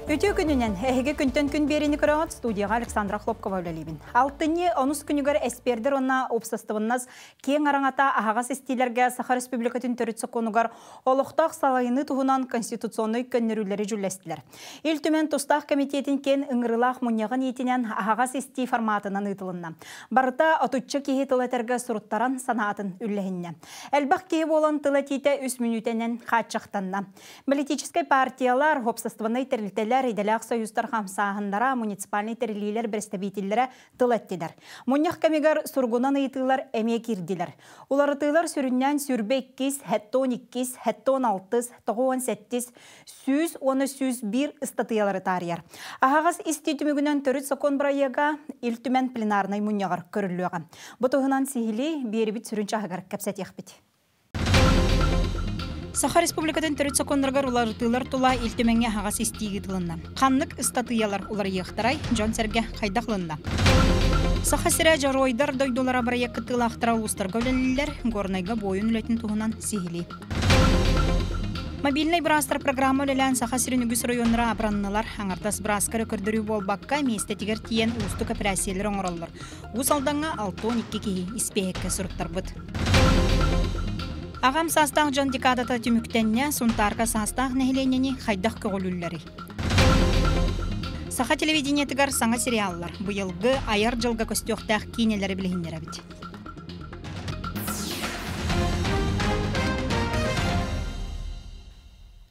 Үтүө күнүнэн, эһиги күнтэн күн биэриини көрөҕүт, студияҕа Александра Хлопкова үлэлиибин. Алтынньы онус күнүгэр эспиэрдэр уонна уопсастыбаннас киэҥ араҥата аһаҕас истиилэргэ Саха Республикатын төрүт сокуонугар олохтоох салайыныы туһунан конституционнай көннөрүүлэри дьүүллэстилэр. Ил Түмэн тустаах кэмитиэтин киэн ыҥырыылаах мунньаҕын иитинэн аһаҕас истии форматынан ыытылынна. Барыта отучча киһи тыл этэргэ суруттаран санаатын үллэһиннэ. Элбэх киһи буолан тыл этиитэ үс мүнүүтэнэн хааччахтанна. Политическай партиялар, уопсастыбаннай тэрилтэлэр, идэлээх союзтар хамсааһыннара, муниципальнай тэриллиилэр бэрэстэбиитиллэрэ тыл эттилэр. Мунньах кэмигэр суругунан ыйытыылар эмиэ киирдилэр. Уларытыылар сүрүннээн сүүрбэ иккис, хэттон иккис, хэттон алтыс, тоҕуон сэттис, 100 уонна 101 ыстатыйалары таарыйар. Аһаҕас истии түмүгүнэн төрүт сокуон бырайыага Ил Түмэн пленарнай мунньаҕар көрүллүөҕэ. Бу туһунан сиһилии биэрибит сүрүн чаһыгар кэпсэтиэхпит. Саха Республикатын төрүт сокуоннарыгар уларытыылар тула Ил Түмэҥҥэ аһаҕас истии ыытылынна. Ханнык ыстатыйалар уларыйыахтарай, дьон-сэргэ хайдах ылынна? Саха сирэ дьоруойдар дойдулара бырайыак кыттыылаахтара улуустарга үлэлииллэр, Горнайга буойун үлэтин туһунан сиһилии. Мобильнай быраастар программа үлэлээн Саха сирин үгүс оройуоннара абыраннылар. Аҥардас бырааска эрэ көрдөрүү буолбакка, миэстэтигэр тиийэн уустук эпэрээссийэлэр оҥороллор. Уус Алдаҥҥа 62 киһи испиэһэккэ суруттарбыт. Аҕам саастаах дьон декадата түмүктэннэ, Сунтаарга саастаах нэһилиэнньэни хайдах көҕүлүүллэрий? Саха телевидениетыгар саҥа сериаллар, быйылгы айар дьылга көстүөхтээх киинэлэри билиһиннэрэбит.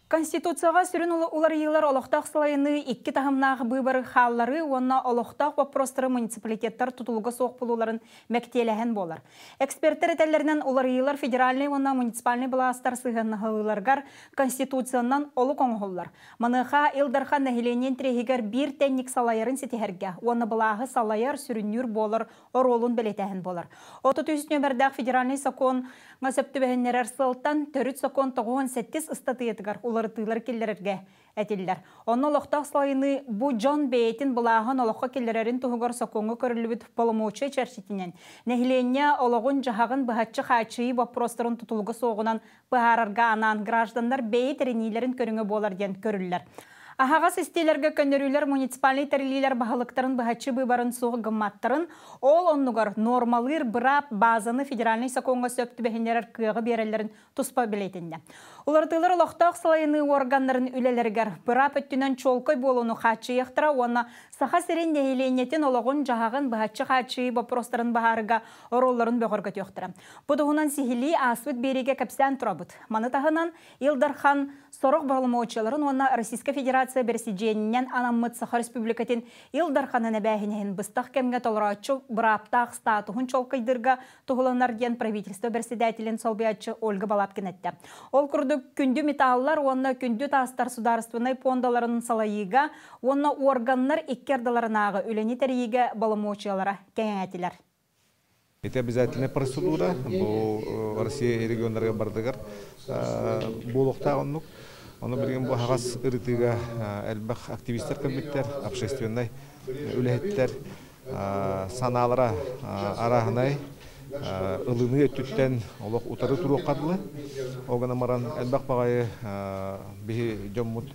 Конституцияҕа сүрүн уларыйыылар олохтоох салайыныы икки таһымнаах быыбары хаалларыы уонна олохтоох боппуруостары муниципалитеттар тутулуга суох буолууларын мэктиэлэһэн буолар. Эксперттэр этэллэринэн уларыйыылар федеральнай уонна муниципальнай былаастар сыһыаннаһыыларыгар конституциянан олук оҥоһуллар. Маныаха Ил Дархан нэһилиэнньэ интэриэһигэр биир тэҥник салайарын ситиһэргэ уонна былааһы салайар, сүрүннүүр буолар оруолун бэлиэтээһин буолар. 33 нүөмэрдээх федеральнай сокуон сөп түбэһиннэрэр сылтан төрүт сокуон 97 ыстатыйатыгар уларытыылар киллэрэргэ этиллэр. Онно олохтоох салайыныы бу дьон бэйэтин былааһын олоххо киллэрэрин туһугар сокуоҥҥа көрүллүбүт боломуочуйа чэрчитинэн нэһилиэнньэ олоҕун-дьаһаҕын быһаччы хааччыйыы боппуруостарын тутулуга суоҕунан быһаарарга анаан гражданнар бэйэ тэриниилэрин көрүҥэ буолар диэн көрүллэр. Аһаҕас истиилэргэ көннөрүүлэр муниципальнай тэриллиилэр баһылыктарын быһаччы быыбарын суох гымматтарын, ол оннугар нуормалыыр быраап баазаны федеральнай сокуоҥҥа сөп түбэһиннэрэр кыаҕы биэрэллэрин туспа бэлиэтиннэ. Уларытыылар олохтоох салайыныы органнарын үлэлэригэр быраап өттүнэн чуолкай буолууну хааччыйыахтара уонна Саха сирин нэһилиэнньэтин олоҕун-дьаһаҕын быһаччы хааччыйыы боппуруостарын быһаарыыга оруолларын бөҕөргөтүөхтэрэ. Бу туһунан сиһилии ааспыт биэриигэ кэпсээн турабыт. Маны таһынан Ил Дархан сорох боломуочуйаларын уонна Российскай Федерация бэрэсидьиэнинэн анаммыт Саха Республикатын Ил Дарханын эбээһинэһин быстах кэмҥэ толорооччу бырааптаах статуһун чуолкайдыырга туһуланар диэн правительство председателин солбуйааччы Ольга Балабкина эттэ. Ол курдук күндү металлар уонна күндү таастар судаарыстыбаннай пуондаларын салайыыга уонна органнар икки ардыларынааҕы үлэни тэрийиигэ боломуочуйалара кэҥээтилэр. Это обязательная процедура. Бу Россия регионнарыгар барытыгар буолуохтаах оннук. Ону билигин бу аһаҕас ырытыыга элбэх активистар кэлбиттэр, общественнай үлэһиттэр санаалара арааһынай ылыныы өттүттэн олох утары туруохха дылы. Ол гынан баран элбэх баҕайы биһи дьоммут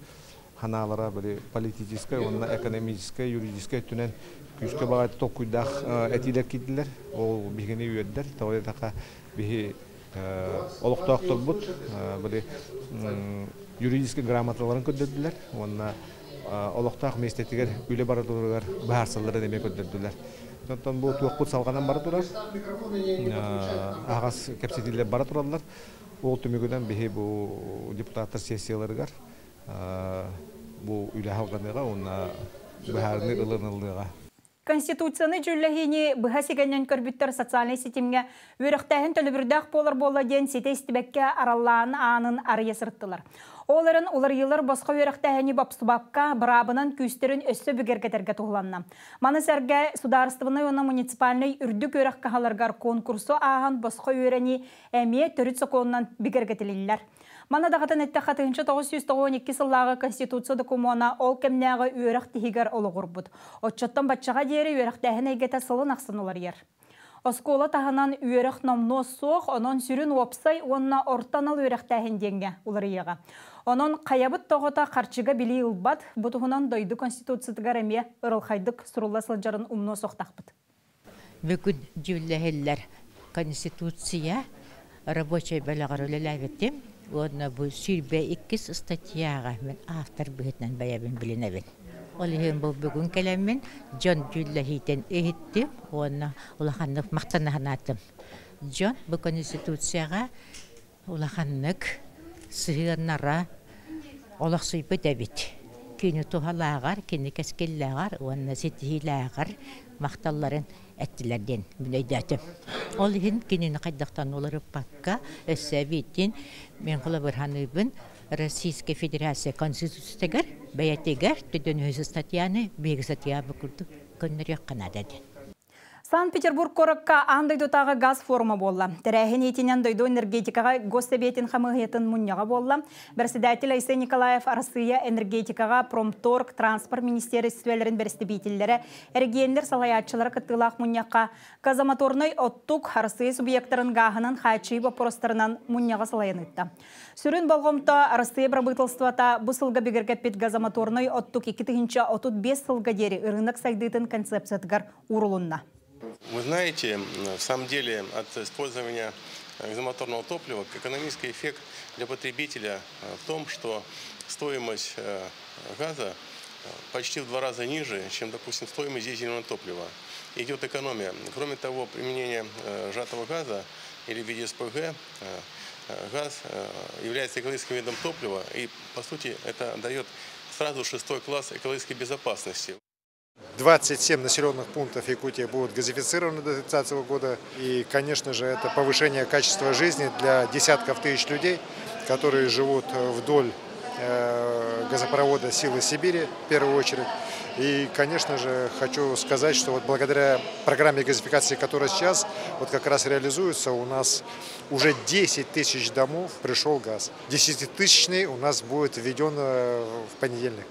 ханаалара били политическай уонна экономическай, юридическай өттүнэн күүскэ баҕайы толкуйдаах этиилэр киирдилэр. Ол биһигини үөрдэр. Тоҕо диэтэххэ биһи олохтоохторбут били юридическай грамоталарын көрдөрдүлэр уонна олохтоох миэстэтигэр үлэ бара турарыгар быһаарсалларын эмиэ көрдөрдүлэр. Онтон бу туохпут салҕанан бара турар, аһаҕас кэпсэтиилэр бара тураллар. Ол түмүгүнэн биһи бу депутаттар сессияларыгар бу үлэ салҕаныаҕа уонна быһаарыныы ылыныллыаҕа. Конституцияны дьүүллэһиини быһа сигэнэн көрбүттэр социальнай ситимҥэ үөрэхтээһин төлөбүрдээх буолар буолла диэн ситэ истибэккэ араллаан аанын арыйа сырыттылар. Ол эрэн уларыйыылар босхо үөрэхтээһини бопсубакка быраабынан күүстэрин өссө бүгэргэтэргэ туһуланна. Маны сэргэ судаарыстыбаннай уонна муниципальнай үрдүк үөрэх кыһаларыгар конкурсу ааһан босхо үөрэнии эмиэ төрүт сокуонунан бигэргэтилиллэр. Манна даҕатан эттэххэ 1992 сыллааҕы Конституция докумуона ол кэмнээҕи үөрэх тиһигэр олоҕурбут. Оччоттон баччаҕа диэри үөрэхтээһин эйгэтэ сылын ахсын уларыйар. Оскуола таһынан үөрэх номнуо суох, онон сүрүн уопсай уонна орто анал үөрэхтээһин диэҥҥэ уларыйыаҕа. Онон хайабыт да оҕото харчыга билии ылбат, бу туһунан дойду Конституциятыгар эмиэ ырылхайдык сурулла сылдьарын умнуо суохтаахпыт. Бүгүн дьүүллэһиллэр Конституция рабочай бөлөҕөр үлэлээбитим уонна бу 22 ыстатыйаҕа мин автор быһыытынан бэйэбин билинэбин. Ол иһин бу бүгүн кэлэммин дьон дьүүллэһиитин иһиттим уонна улаханнык махтана санаатым. Дьон бу Конституцияҕа улаханнык сыһыаннара олохсуйбут эбит. Кини туһалааҕар, кини кэскиллээҕэр уонна ситиһиилээҕэр махталларын эттилэр диэн мин өйдөөтүм. Ол иһин кинини хайдахтан уларыппакка, өссө эбиитин мин холобурханыыбын Российская Федерация Конституциятыгар бэйэтигэр төдөнүһүс статьяны биһиги статьябы курдук көннөрүөххэ наада диэн. Санкт-Петербург куоракка аан дойдутааҕы газ форума буолла. Тэрээһин иитинэн дойду энергетикаҕа Госсэбиэтин хамыыһыйатын мунньаҕа буолла. Председатель Айсен Николаев Арассыыйа энергетикаҕа, промторг, транспорт министиэристибэлэрин бэрэстэбиитиллэрэ, эрэгийиэннэр салайааччылара кыттыылаах мунньахха газомоторнай оттук Арассыыйа субъектарын гааһынан хааччыйыы боппуруостарынан мунньаҕы салайан ыытта. Сүрүн болҕомто Арассыыйа бырабыыталыстыбата бу сылга бигэргэппит газомоторнай оттук 2035 сылга диэри ырыынак сайдыытын концепциятыгар уурулунна. Вы знаете, в самом деле от использования газомоторного топлива экономический эффект для потребителя в том, что стоимость газа почти в два раза ниже, чем, допустим, стоимость дизельного топлива. Идет экономия. Кроме того, применение сжатого газа или в виде СПГ, газ является экологическим видом топлива, и, по сути, это дает сразу шестой класс экологической безопасности. 27 населенных пунктов Якутии будут газифицированы до 30 года. И, конечно же, это повышение качества жизни для десятков тысяч людей, которые живут вдоль газопровода «Силы Сибири» в первую очередь. И, конечно же, хочу сказать, что вот благодаря программе газификации, которая сейчас вот как раз реализуется, у нас уже 10 тысяч домов пришел газ. Десятитысячный у нас будет введен в понедельник.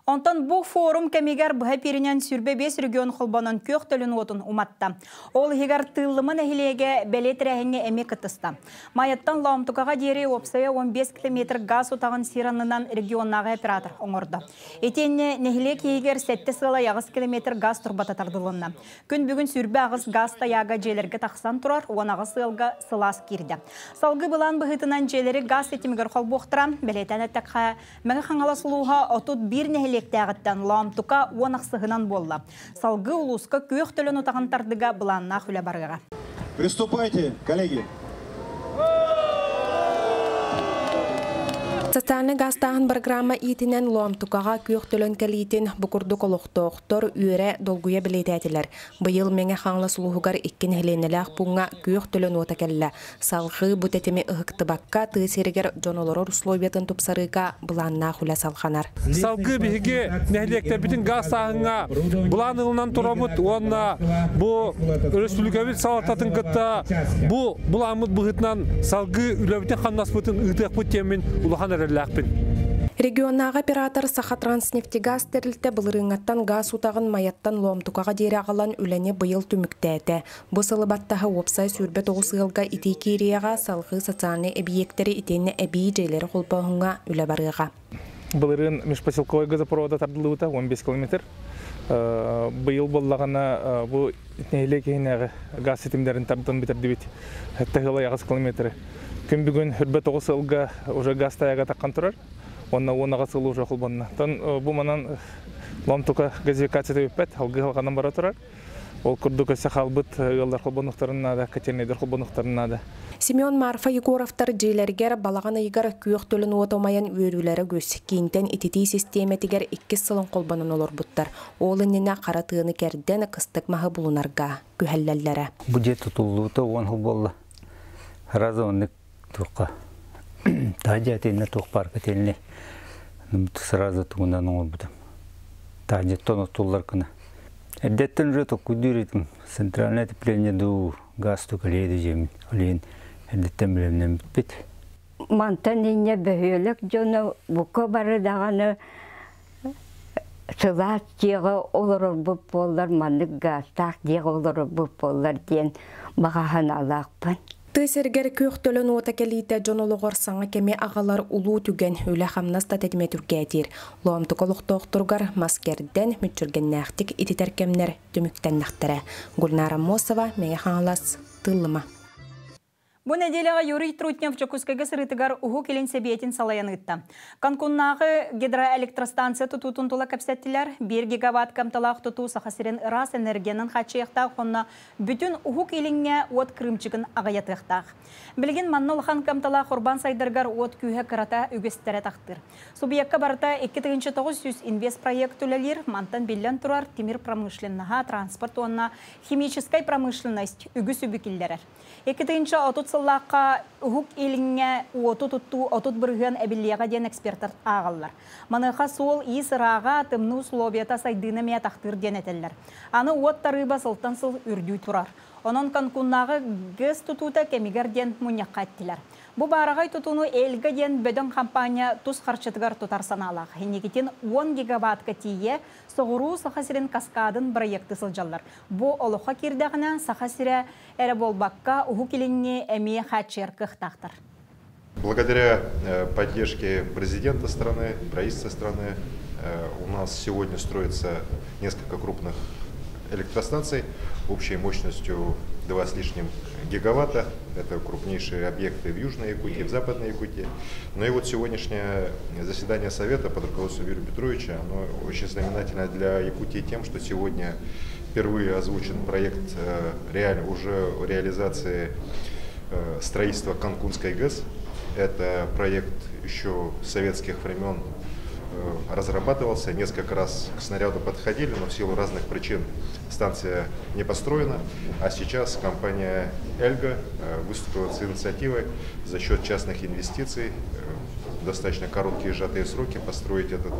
Онтон бу форум кэмигэр быһа эпииринэн 25 регион холбонон күөх төлөн уотун уматта. Ол иһигэр Тыыллыма нэһилиэгэ бэлиэ тэрээһиҥҥэ эмиэ кыттыста. Майаттан Лоомтукаҕа диэри уопсайа 15 километр газ утаҕын сир аннынан регионнааҕы оператор оҥордо. Итиэннэ нэһилиэк иһигэр 7,8 километр газ турбата тардылынна. Күн бүгүн 28 газ тайаага дьиэлэргэ тахсан турар, 18 ыалга сылаас киирдэ. Салгыы былаан быһыытынан дьиэлэри газ ситимигэр холбуохтара. Бэлиэтээн эттэххэ, Мэҥэ Хаҥалас улууһа 31 нэһилиэктээҕиттэн Лоомтука 16-ынан буолла. Салгыы улууска күөх төлөн утаҕын тардыыга былааннаах үлэ барыаҕа. Приступайте, коллеги. Социальнай гаастааһын программа иитинэн Лоомтукаҕа күөх төлөн кэлиитин бу курдук олохтоохтор үөрэ долгуйа бэлиэтээтилэр. Быйыл Мэҥэ Хаҥалас улууһугар икки нэһилиэнньэлээх пууҥҥа күөх төлөн уота кэллэ. Салҕыы бу тэтими ыһыктыбакка тыа сиригэр дьон олорор условиятын тупсарыыга былааннаах үлэ салҕанар. Салгыы биһиги нэһилиэктэрбитин гаастааһыҥҥа былаан ылынан турабыт уонна бу өрөспүүбүлүкэбит салалтатын кытта бу былааммыт быһыытынан салгыы үлэбитин-хамнаспытын ыытыахпыт диэммин улахан эрэллээхпин. Регионнааҕы оператор Сахатранснефтегаз тэрилтэ былырыыҥҥаттан гаас утаҕын Майаттан Лоомтукаҕа диэри аҕалан үлэни быйыл түмүктээтэ. Бу сылы баттаһа уопсай 29 ыалга итии киириэҕэ, салҕыы социальнай эбийиэктэри итиэннэ эбии дьиэлэри холбооһуҥҥа үлэ барыаҕа. Былырыын межпоселковай газопровода тардыллыбыта 15 километр. Быйыл буоллаҕына бу нэһилиэк иһинээҕи газ ситимнэрин тардан бүтэрдибит. Таһыла 8 километры. Күн бүгүн 29 сылга уже газ тайага таххан турар. Онна 10 сыл уже холбонно. Тон бу манан Лоомтука газификацията бүппэт, салгыы халҕанан бара турар. Ол курдук өссө хаалбыт ыаллар холбонуохтарын наада, котельнайдар холбонуохтарын наада. Семен Марфа Егоровтар дьиэлэригэр балаҕан ыйыгар күөх төлөн уота умайан үөрүүлэрэ үгүс. Киинтэн ититии систиэмэтигэр иккис сылын холбонон олорбуттар. Ол иннинэ хара тыаны кэрдэн кыстык маһы булунарга күһэллэллэрэ. Бу дьиэ тутуллуута уон сыл буолла. Сразу оннук туохха таһдьа итиннэ туох баар котельнай сразу тугунан оҥорбутум. Таһдьаттан оттуллар гына. Эрдэттэн уже толкуйдуур этим. Центральное отопление дуу, газ дуу кэлиэ дуу диэмин. Ол эрдэттэн бэлэмнэммиппит. Мантан инньэ бөһүөлэк дьоно бука бары даҕаны Сылаас дьиэҕэ олорорбут буоллар, маннык гаастаах дьиэҕэ олорорбут буоллар диэн баҕа санаалаахпын. Тыа сиригэр күөх төлөн уота кэлиитэ дьон олоҕор саҥа кэми аҕалар улуу түгэн, үлэ-хамнас да тэтимэ түргээтиир. Лоомтук олохтоохторугар мас кэрдэн, мүччүргэннээхтик ититэр кэмнэр түмүктэннэхтэрэ. Гульнара Мосова, Мэҥэ Хаҥалас, Тыыллыма. Бу нэдиэлэҕэ Юрий Трутнев Дьокуускайга сырыытыгар Уһук Илин Сэбиэтин салайан ыытта. Канкуннааҕы гидроэлектростанция тутуутун тула кэпсэттилэр. 1 гигаватт кыамталаах тутуу Саха сирин ыраас энергиянан хааччыйыахтаах уонна бүтүн Уһук Илиҥҥэ уот кырыымчыгын аҕыйатыахтаах. Билигин манна улахан кыамталаах урбаан сайдарыгар уот күүһэ кырата үгүстэрэ тахтыыр. Субъекка барыта 2900 инвестпроект үлэлиир, мантан биллэн турар тимир промышленноһа, транспорт уонна химическай промышленность үгүс үбү киллэрэр. 2030 сыллаахха Уһук Илиҥҥэ уоту туттуу 30% эбиллиэҕэ диэн экспертэр ааҕаллар. Маныаха суол-иис ырааҕа, тымныы условията сайдыыны эмиэ атахтыыр диэн этэллэр. Аны уот тарыыба сылтан сыл үрдүү турар. Онон Канкуннааҕы ГЭС тутуута кэмигэр диэн мунньахха эттилэр. Бу баараҕай тутууну Эльга диэн бөдөҥ хампаанньа тус харчытыгар тутар санаалаах. Инникитин 10 гигаваттка тиийэ Соҕуруу Саха сирин каскадын бырайыакты сылдьаллар. Бу олоххо киирдэҕинэ, Саха сирэ эрэ буолбакка, Уһук Илиҥҥи эмиэ хааччыйар кыахтаахтар. Благодаря поддержке президента страны, правительства страны, у нас сегодня строится несколько крупных электростанций общей мощностью 2 с лишним гигаватта. Это крупнейшие объекты в Южной Якутии, в Западной Якутии. Но и вот сегодняшнее заседание Совета под руководством Юрия Петровича, оно очень знаменательно для Якутии тем, что сегодня впервые озвучен проект уже реализации строительства Канкунской ГЭС. Это проект еще советских времен разрабатывался, несколько раз к снаряду подходили, но в силу разных причин станция не построена. А сейчас компания «Эльга» выступила с инициативой за счет частных инвестиций в достаточно короткие сжатые сроки построить этот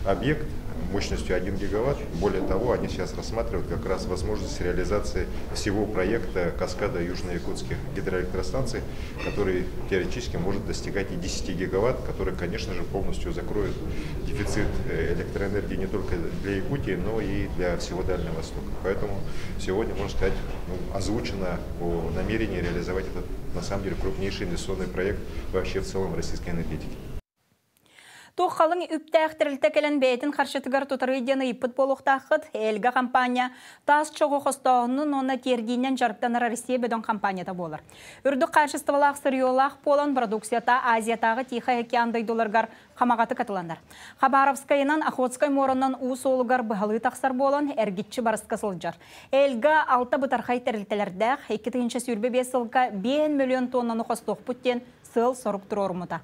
объект мощностью 1 гигаватт. Более того, они сейчас рассматривают как раз возможность реализации всего проекта каскада южно-якутских гидроэлектростанций, который теоретически может достигать и 10 гигаватт, который, конечно же, полностью закроет дефицит электроэнергии не только для Якутии, но и для всего Дальнего Востока. Поэтому сегодня, можно сказать, ну, озвучено о намерении реализовать этот, на самом деле, крупнейший инвестиционный проект вообще в целом российской энергетики. Туох халыҥ үптээх тэрилтэ кэлэн бэйэтин харчытыгар тутарый диэн ыйыппыт буолуохтааххыт. Эльга компания таас чоҕу хостооһунун уонна тиэрдиинэн дьарыктанар Россия бөдөҥ компанията буолар. Үрдүк хаачыстыбалаах сырьелаах буолан продукцията Азиятааҕы Тихай океан дойдуларыгар хамаҕатык атыланар. Хабаровскайынан Охотскай муоранан уу суолугар быһалыы тахсар буолан эргиччи барыска сылдьар. Эльга алта бытархай тэрилтэлэрдээх 2025 сылга 5 миллион тоннаны хостуохпут диэн сыал-сорук туруоруммута.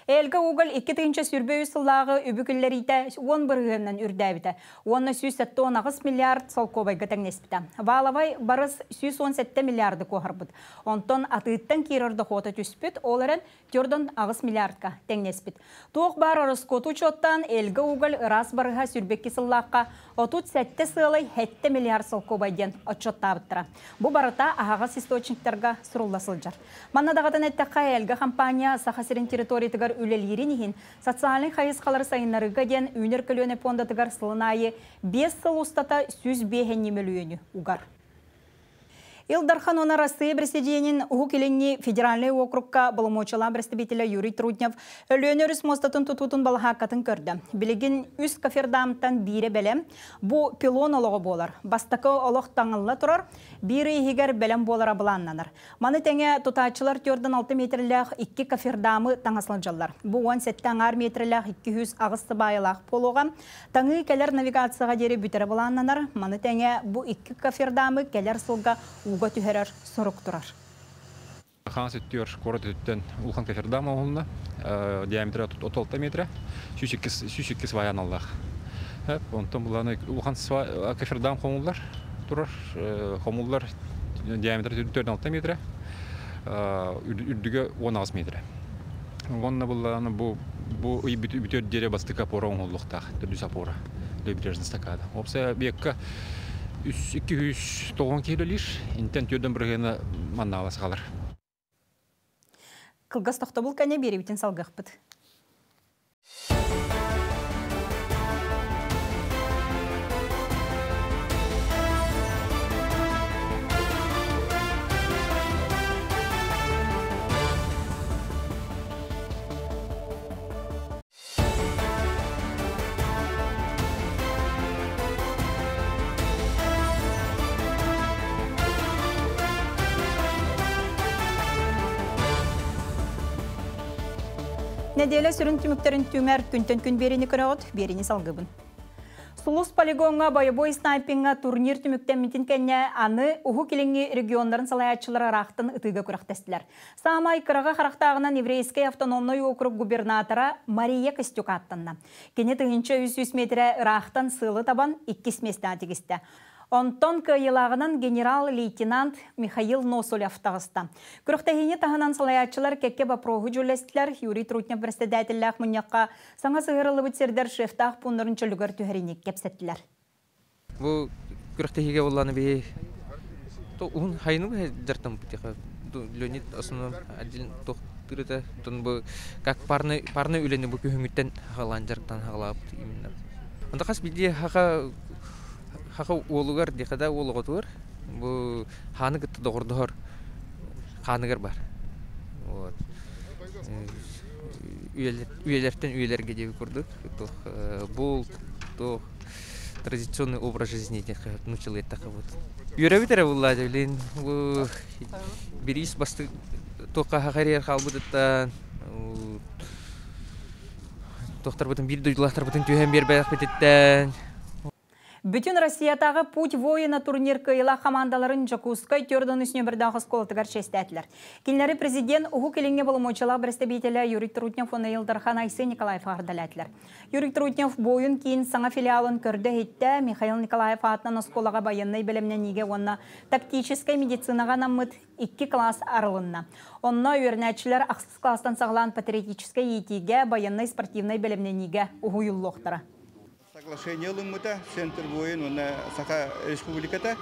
Эльга Уголь 2023 сыллааҕы үбү киллэриитэ 10 бырыһыанынан үрдээбитэ уонна 178 миллиард солкуобайга тэҥнэспитэ. Валовай барыс 117 миллиарды куоһарбыт. Онтон атыыттан киирэр дохуота түспүт, ол эрэн 48 миллиардка тэҥнэспит. Туох баар ороскуоту учуоттаан Эльга Уголь ыраас барыһа 22 сыллаахха 37 сыалай 7 миллиард солкуобай диэн отчуоттаабыттара. Бу барыта аһаҕас источниктарга сурулла сылдьар. Манна даҕатан эттэххэ, Эльга компания Саха сирин территориятыгар үлэлиирин иһин социальнай хайысхалары сайыннарыыга диэн Үүнэр көлүөнэ пуондатыгар сылын аайы 5 сыл устата 105 мөлүйүөнү угар. Ил Дархан уонна Россия Президенин Уһук Илиҥҥи федеральнай уокурукка боломуочуйалаах бэрэстэбиитэлэ Юрий Трутнев Өлүөнэ өрүс муостатын тутуутун балаһааккатын көрдө. Билигин үс кофердамтан биирэ бэлэм. Бу пилон олоҕо буолар. Бастакы олох таҥылла турар, биир ый иһигэр бэлэм буолара былааннанар. Маны тэҥэ тутааччылар 4,6 метрэлээх икки кофердамы таҥа сылдьаллар. Бу 17 аҥаар метрэлээх 208 сыбаайалаах буолуоҕа. Таҥыы кэлэр навигацияҕа диэри бүтэрэ былааннанар. Маны тэҥэ бу икки кофердамы кэлэр сылга ууга түһэрэр сорук турар. Хаҥас өттүгэр куорат өттүттэн улахан кофердам оҥоһулунна. Диаметра 36 метрэ, 102 свая аналлаах. Онтон буланы улахан кофердам хомуллар турар. Хомуллар диаметра 4,6 метрэ, үрдүгэ 18 метрэ. Уонна буллааны бу бу ый бүтүөр диэри бастакы опора оҥоһуллуохтаах, төрдүс опора, левобережная эстакада. Уопсайа объекка 290 киһи үлэлиир, интэн түрдэн бырыһыана маннаала сахалар. Кылгас тохтобул кэннэ биэрэбитин салгыахпыт. Нэдиэлэ сүрүн түмүктэрин түмэр күнтэн күн биэриини көрөҕүт, биэриини салгыыбын. Сулус полигоҥҥа бойобуой снайпиҥҥа турнир түмүктэммитин кэннэ аны Уһук Илиҥҥи регионнарын салайааччылара ыраахтан ытыыга күрэхтэстилэр. Саамай кыраҕы харахтааҕынан Еврейскэй автономнай округ губернатора Мария Костюк ааттанна. Кини 1300 метрэ ыраахтан сыалы табан иккис миэстэҕэ тигистэ. Онтон кыайыылааҕынан генерал-лейтенант Михаил Носулев таҕыста. Күрэхтэһиини таһынан салайааччылар кэккэ боппуруоһу дьүүллэстилэр. Юрий Трутнев бэрэссэдээтэллээх мунньахха саҥа сыһыарыллыбыт сирдэр шефтаах пууннарын чөлүгэр түһэриини кэпсэттилэр. Бу күрэхтэһиигэ буоллааны биһи уһун хайыны дьартаммыт Леонид основном отдельно тохтур бу как парный парный үлэни бу күһүҥҥүттэн хаҕалаан дьарыктан хаҕалаабыт именно. Онто хас биирдии хаха хаха уолугар диэхэ уол оҕотугар бу хааны кытта доҕордоһор хааныгар бар. Вот. Үйэлэртэн үйэлэргэ диэби курдук туох булт, туох традиционный образ жизни диэххэ нууччалыы эттэххэ вот. Үөрэбит эрэ буллаа билин бу бириис бастык туохха хахарыйар хаалбытыттан туохтарбытын биир дойдулаахтарбытын түһэн биэрбэтэхпититтэн. Бүтүн Россиятааҕы «Путь воина» турнир кыайыылаах хамаандаларын Дьокуускай 4 нөмердаах оскуолатыгар чиэстээтилэр. Кинилэри президент Уһук Илиҥҥэ боломуочуйалаах бэрэстэбиитэлэ Юрий Трутнев уонна Ил Дархан Айсен Николаев эҕэрдэлээтилэр. Юрий Трутнев буойун киин саҥа филиалын көрдө-иһиттэ, Михаил Николаев аатынан оскуолаҕа байыаннай бэлэмнэниигэ уонна тактическай медицинаҕа анаммыт икки кылаас арылынна. Онно үөрэнээччилэр ахсыс кылаастан саҕалаан патриотическай иитиигэ, байыаннай спортивнай бэлэмнэниигэ уһуйуллуохтара. Соглашение ылыммыта Центр воин уонна Саха Республиката.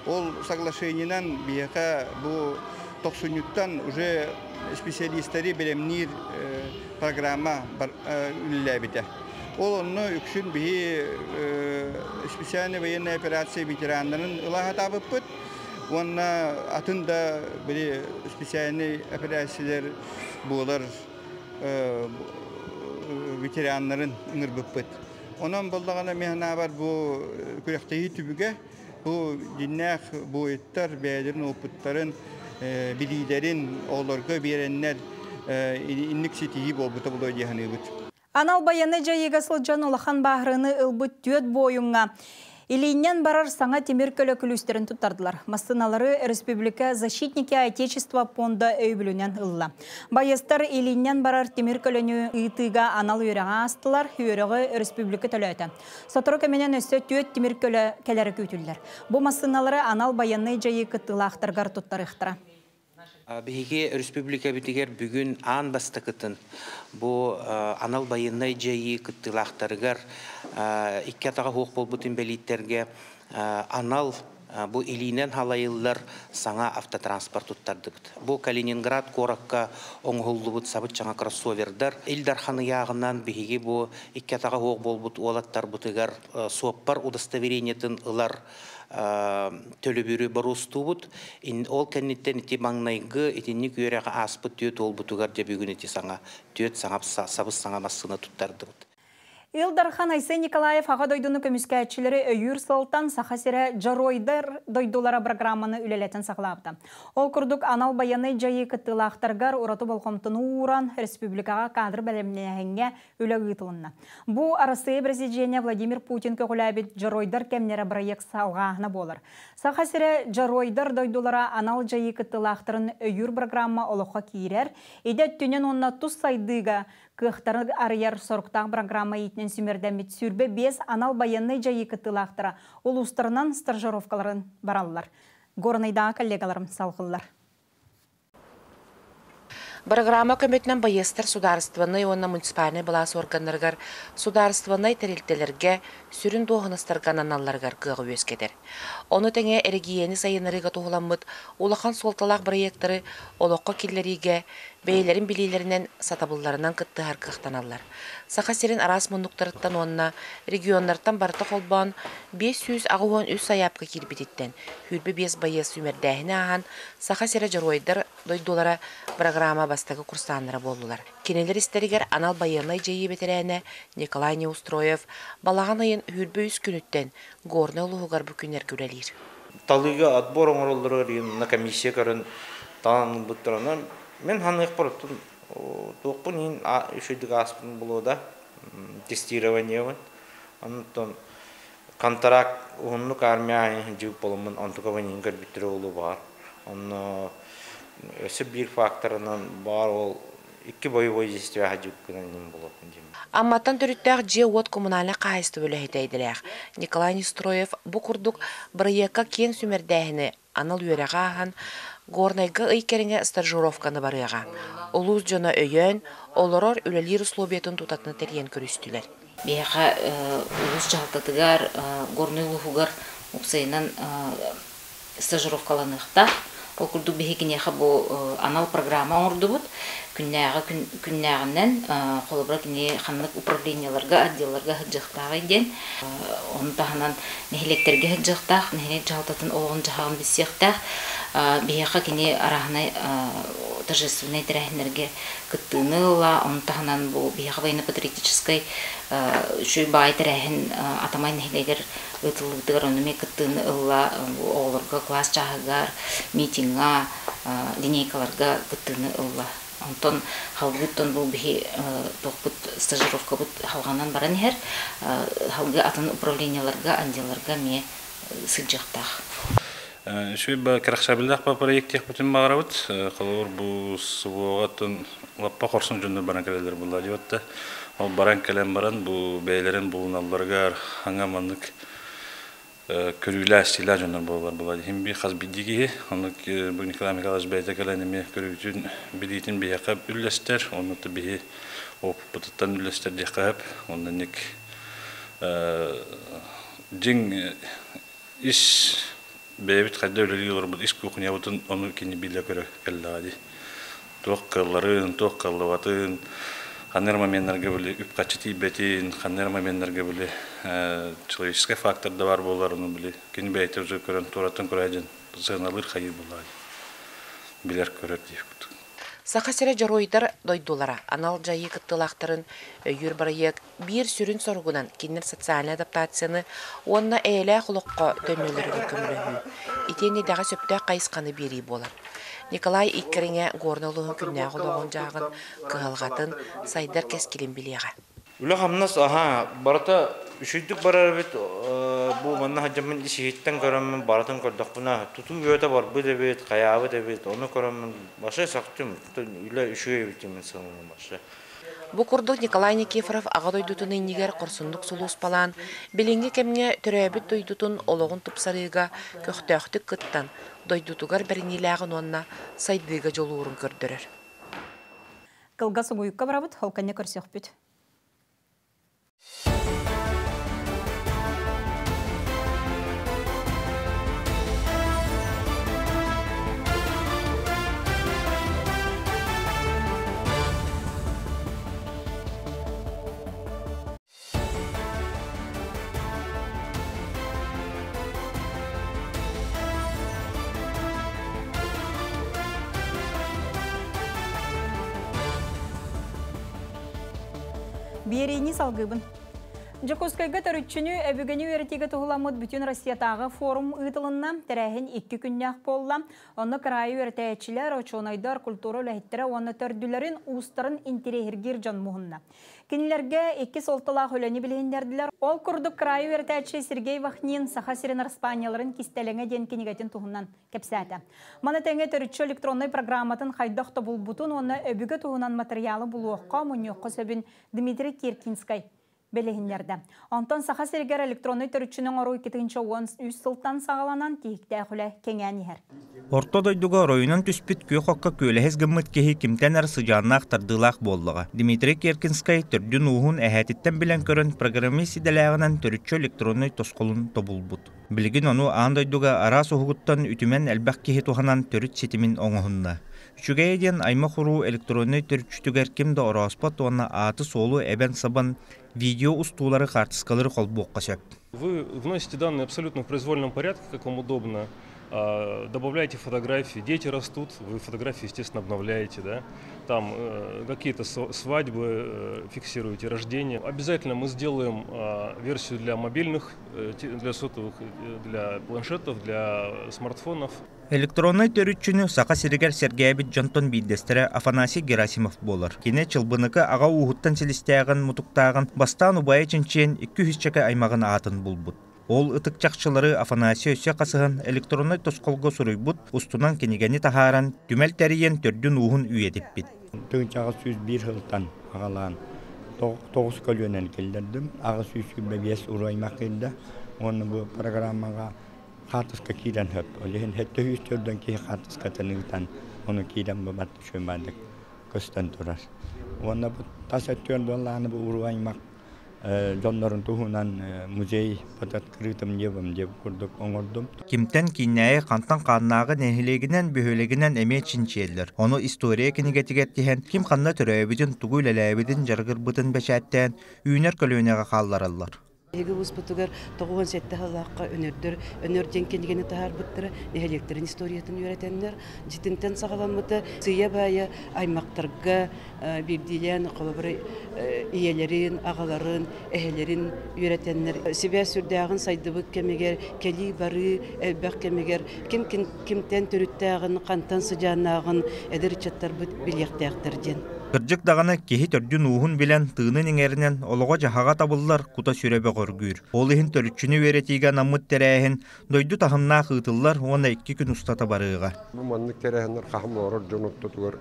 Ол соглашениенан биһиэхэ бу тохсунньуттан уже специалистары бэлэмниир программа үлэлээбитэ. Ол онно үксүн биһи специальная военная операция ветераннарын ыла сатаабыппыт уонна атын да били специальный операциялар буолар ветераннарын ыҥырбыппыт. Онон буоллаҕына мин санаабар бу күрэхтэһии түбүгэ бу дьиннээх буойуттар бэйэлэрин опыттарын, билиилэрин оҕолорго биэрэннэр инник ситиһии буолбута буолуо дии саныыбыт. Анал байыаннай дьайыыга сылдьан улахан бааһырыыны ылбыт түөрт буойуҥҥа илииннэн барар саҥа тимир көлө күлүүстэрин туттардылар. Массыыналары республика «Защитники Отечества» пуонда өйөбүлүнэн ылла. Байыастар илииннэн барар тимир көлөнү ыытыыга анал үөрэҕи аастылар, үөрэҕи республика төлөөтө. Сотору кэминэн өссө түөрт тимир көлө кэлэрэ күүтүллэр. Бу массыыналары анал байыаннай дьайыы кыттыылаахтарыгар туттарыахтара. Биһиги республикабытыгар бүгүн аан бастакытын бу анал байыаннай дьайыы кыттыылаахтарыгар икки атаҕа суох буолбут инбэлииттэргэ анал бу илиинэн халайыллар саҥа автотранспорт туттардыбыт. Бу Калининград куоракка оҥоһуллубут сабыс-саҥа кроссовердар. Ил Дархан ыйааҕынан биһиги бу икки атаҕа суох буолбут уолаттарбытыгар суоппар удостоверениетын ылар төлөбүрү боруостуубут. Ол кэнниттэн ити маҥнайгы итинник үөрэҕи ааспыт түөрт уолбутугар дьэ бүгүн ити саҥа түөрт саҥа сабыс-саҥа массыына туттардыбыт. Ил Дархан Айсен Николаев Аҕа дойдуну көмүскээччилэри өйүүр сыалтан Саха сирэ Дьоруойдар дойдулара программаны үлэлэтэн саҕалаабыта. Ол курдук анал байыаннай дьайыы кыттыылаахтарыгар ураты болҕомтону ууран республикаҕа кадр бэлэмнээһиҥҥэ үлэ ыытылынна. Бу Арассыыйа Президенэ Владимир Путин көҕүлээбит Дьоруойдар кэмнэрэ бырайыак салҕааһына буолар. Саха сирэ Дьоруойдар дойдулара анал дьайыы кыттыылаахтарын өйүүр программа олоххо киирэр, идэ өттүнэн уонна тус сайдыыга кыахтарын арыйар соруктаах программа иитинэн сүүмэрдэммит 25 анал байыаннай дьайыы кыттыылаахтара улуустарынан стажировкаларын бараллар. Горнайдааҕы коллегаларым салҕыыллар. Бырагыраама көмөтүнэн байыастар судаарыстыбаннай уонна муниципальнай былаас уорганнарыгар, судаарыстыбаннай тэрилтэлэргэ, сүрүн дуоһунастарга ананалларыгар кыаҕы үөскэтэр. Ону тэҥэ эрэгийиэни сайыннарыыга туһуламмыт улахан суолталаах бырайыактары олоххо киллэриигэ бэйэлэрин билиилэринэн, сатабылларынан кыттыһар кыахтаналлар. Саха сирин араас муннуктарыттан уонна регионнартан барыта холбоон 583 сайаапка киирбититтэн 25 байыас сүүмэрдээһини ааһан Саха сирэ Дьоруойдар дойдулара программа бастакы курсааннара буоллулар. Кинилэр истэригэр анал байыаннай дьайыы бэтэрээнэ Николай Неустроев балаҕан ыйын 23 күнүттэн Горнай улууһугар бу күннэргэ үлэлиир. Талыыга отбор оҥороллоругар на комиссия көрөн талан ылбыттар. Онон мин ханыахпар оттон Туохпун иһин үчүгдүк ааспытым буолуо да тестированиебын. Онтон контракт уһуннук армия сылдьыбыт буоламмын онтукабын иһин көрбүттэрэ буолуо баҕар. Онно өссө биир факторынан баар ол икки боевой действие сылдьыбыккынан иһин буолуо диэн. Амматтан төрүттээх дьиэ-уот коммунальнай хаһаайыстыба үлэһитэ идэлээх Николай Нестроев бу курдук бырайыакка киэҥ сүүмэрдээһини анал үөрэҕи ааһан, Горнайга ый кэриҥэ стажировканы барыаҕа. Улуус дьоно өйөөн, олорор, үлэлиир условиятын тутатына тэрийэн көрүстүлэр. Биһиэхэ улуус дьаһалтатыгар, Горнай улууһугар уопсайынан стажировкаланыахтаах. Ол курдук биһи киниэхэ бу анал программа оҥордубут. Күннээҕи күннээҕинэн, холобура кини ханнык управлениеларга, отделларга сылдьыахтааҕый диэн. Ону таһынан нэһилиэктэргэ сылдьыахтаах, нэһилиэк дьаһалтатын олоҕун-дьаһаҕын билсиэхтээх. Биһиэхэ кини арааһынай торжественнай тэрээһиннэргэ кыттыыны ыла, ону таһынан бу биһиэхэ военно-патриотическай үчүгэй баай тэрээһин Атамай нэһилиэгэр ыытыллыбытыгар ону эмиэ кыттыыны ылла, оҕолорго кылаас чааһыгар, митиҥҥа, линейкаларга кыттыыны ылла. Онтон халгыыттан бу биһи туохпут стажировкабыт халҕанан баран иһэр, халгыы атын управлениеларга, отделларга эмиэ сылдьыахтаах. Үчүгэй ба кэрэхсэбиллээх ба проект диэхпитин баҕарабыт. Холобур бу СВО-ҕа лаппа хорсун дьоннор баран кэлэллэр буолла диэбит Ол баран кэлэн баран бу бэйэлэрин булуналларыгар хаҥа маннык көрүүлээх-истиилээх дьоннор буолаллар буолла. Иһин би хас биирдии киһи, оннук бу Николай Михайлович бэйэтэ кэлэн эмиэ көрүүтүн, билиитин биһиэхэ үллэстэр, онно биһи опыппытыттан үллэстэр диэххэ сөп. Онно ник дьиҥ ис бэйэбит хайда үлэлии олорбут ис кухнябытын ону кини билэ көрө кэллэҕэ дии. Туох кыалларын, туох кыаллыбатын, ханна эрэ моменнарга били үп-харчы тиийбэтин, ханна эрэ моменнарга били человеческий фактор да баар буолар, ону били кини бэйэтэ уже көрөн туораттан көрө дьэн сыаналыыр хайыы буоллаҕа билэр көрөр диэх курдук. Саха сирэ дьоруойдар дойдулара анал дьайыы кыттыылаахтарын өйүүр бырайыак биир сүрүн соругунан кинилэр социальнай адаптацияны уонна эйэлээх олоххо төннөллөрүгэр көмөлөһүү, итиэннэ идэҕэ сөптөөх хайысханы биэрии буолар. Николай Иккэриҥэ Горнай улууһун күннээҕи олоҕун-дьаһаҕын, кыһалҕатын, сайдар кэскилин билиэҕэ. Үлэ-хамнас аһаа, барыта үчүгдүк барар эбит. Бу манна сылдьаммын ис-иһиттэн көрөммүн барытын көрдөхпүнэ, тутуу үөтэ барбыт эбит, хайаабыт эбит, ону көрөммүн вообще сөхтүм. Үлэ үчүгэй эбит диэммин сыаналыым вообще. Бу курдук Николай Никифоров Аҕа дойдутун иннигэр хорсуннук сулууспалаан, билиҥҥи кэмҥэ төрөөбүт дойдутун олоҕун тупсарыыга көхтөөхтүк кыттан, дойдутугар бэриниилээҕин уонна сайдыыга дьулуурун көрдөрөр. Кылгас угуйукка барабыт, холканньа көрсөхпүт. Биэриини салгыыбын. Дьокуускайга төрүччүнү өбүгэни үөрэтиигэ туһуламмыт бүтүн Россиятааҕы форум ыытылынна. Тэрээһин икки күннээх буолла. Онно кыраайы үөрэтээччилэр, учуонайдар, культура үлэһиттэрэ уонна төрдүлэрин, уустарын интириэһиргиир дьон муһунна. Кинилэргэ икки суолталаах үлэни билиһиннэрдилэр. Ол курдук кыраайы үөрэтээччи Сергей Вахнин Саха сирин араспаанньаларын кистэлэҥэ диэн кинигэтин туһунан кэпсээтэ. Маны тэҥэ төрүччү электроннай программатын хайдах тобулбутун уонна өбүгэ туһунан матырыйаалы булуохха, мунньуохха сөбүн Дмитрий Киркинскай билиһиннэрдэ. Онтон Саха сиригэр электроннай төрүччүнү оҥоруу 2013 сылтан саҕаланан тиһиктээх үлэ кэҥээн иһэр. Орто дойдуга оройунан түспүт күөх окко күөлэһис гыммыт киһи кимтэн эрэ сыдьааннаах тардыылаах буоллаҕа. Дмитрий Керкинскай төрдүн-ууһун эһээтиттэн билэн көрөн программист идэлээҕинэн төрүччү электроннай тосхолун тобулбут. Билигин ону аан дойдуга араас уһугуттан үтүмэн элбэх киһи туһанан төрүт ситимин оҥоһунна. Үчүгэйэ диэн аймах-уруу электроннай төрүччүтүгэр ким да орооспот уонна ааты-суолу эбэн-сабан видео устуулары хаартыскалары холбуохха сөп. Вы вносите данные абсолютно в произвольном порядке, как вам удобно. Добавляете фотографии, дети растут, вы фотографии, естественно, обновляете, да? Там какие-то свадьбы фиксируете, рождение. Обязательно мы сделаем версию для мобильных, для сотовых, для планшетов, для смартфонов. Электроннай төрүччүнү Саха сиригэр сэргээбит дьонтон биирдэстэрэ Афанасий Герасимов буолар. Кини Чылбыныкы аҕа ууһуттан силистээҕин-мутуктааҕын бастаан убайа чинчийэн 200-чэкэ аймаҕын аатын булбут. Ол ытык чахчылары Афанасий өссө хасыһан электроннай тосхолго суруйбут, устунан кинигэни таһааран, түмэл тэрийэн төрдүн-ууһун үйэтиппит. Тыһыынчаҕа 101 сылтан аҕалаан тоҕус көлүөнэни киллэрдим. 825 уруу аймах киирдэ. Уонна бу программаҕа хаартыска киирэн сөп. Ол иһин 704 киһи хаартыскатын ыытан, ону киирэн бу барыта үчүгэй көстөн турар. Уонна бу тас өттүгэр буоллаҕына бу уруу аймах дьоннорун туһунан музей под открытым небом диэн курдук оҥордум. Кимтэн кииннээҕи, хантан хааннааҕы нэһилиэгинэн, бөһүөлэгинэн эмиэ чинчийэллэр. Ону история кинигэтигэр тиһэн, ким ханна төрөөбүтүн, тугу үлэлээбитин, дьарыгырбытын бэчээттээн, үүнэр көлүөнэҕэ хааллараллар. Биһиги улууспутугар 97 сыллаахха Өнөрдөр Өнөр диэн кинигэни таһаарбыттара, нэһилиэктэрин историятын үөрэтэннэр, дьитинтэн саҕаламмыта. Сыыйа-баайа аймактарга биирдиилээн холобура ийэлэрин, аҕаларын, эһэлэрин үөрэтэннэр, сибээс сүрдээҕин сайдыбыт кэмигэр, кэлии-барыы элбэх кэмигэр ким кимтэн төрүттээҕин, хантан сыдьааннааҕын эдэр ыччаттарбыт билиэхтээхтэр диэн. Кырдьык даҕаны, киһи төрдүн-ууһун билэн, тыынын иҥэринэн, олоҕо-дьаһаҕа табыллар, кута-сүрэ бөҕөргүүр. Ол иһин төрүччүнү үөрэтиигэ анаммыт тэрээһин дойду таһымнаах ыытыллар уонна 2 күн устата барыаҕа. Бу маннык тэрээһиннэр хаһан олорор дьон ортотугар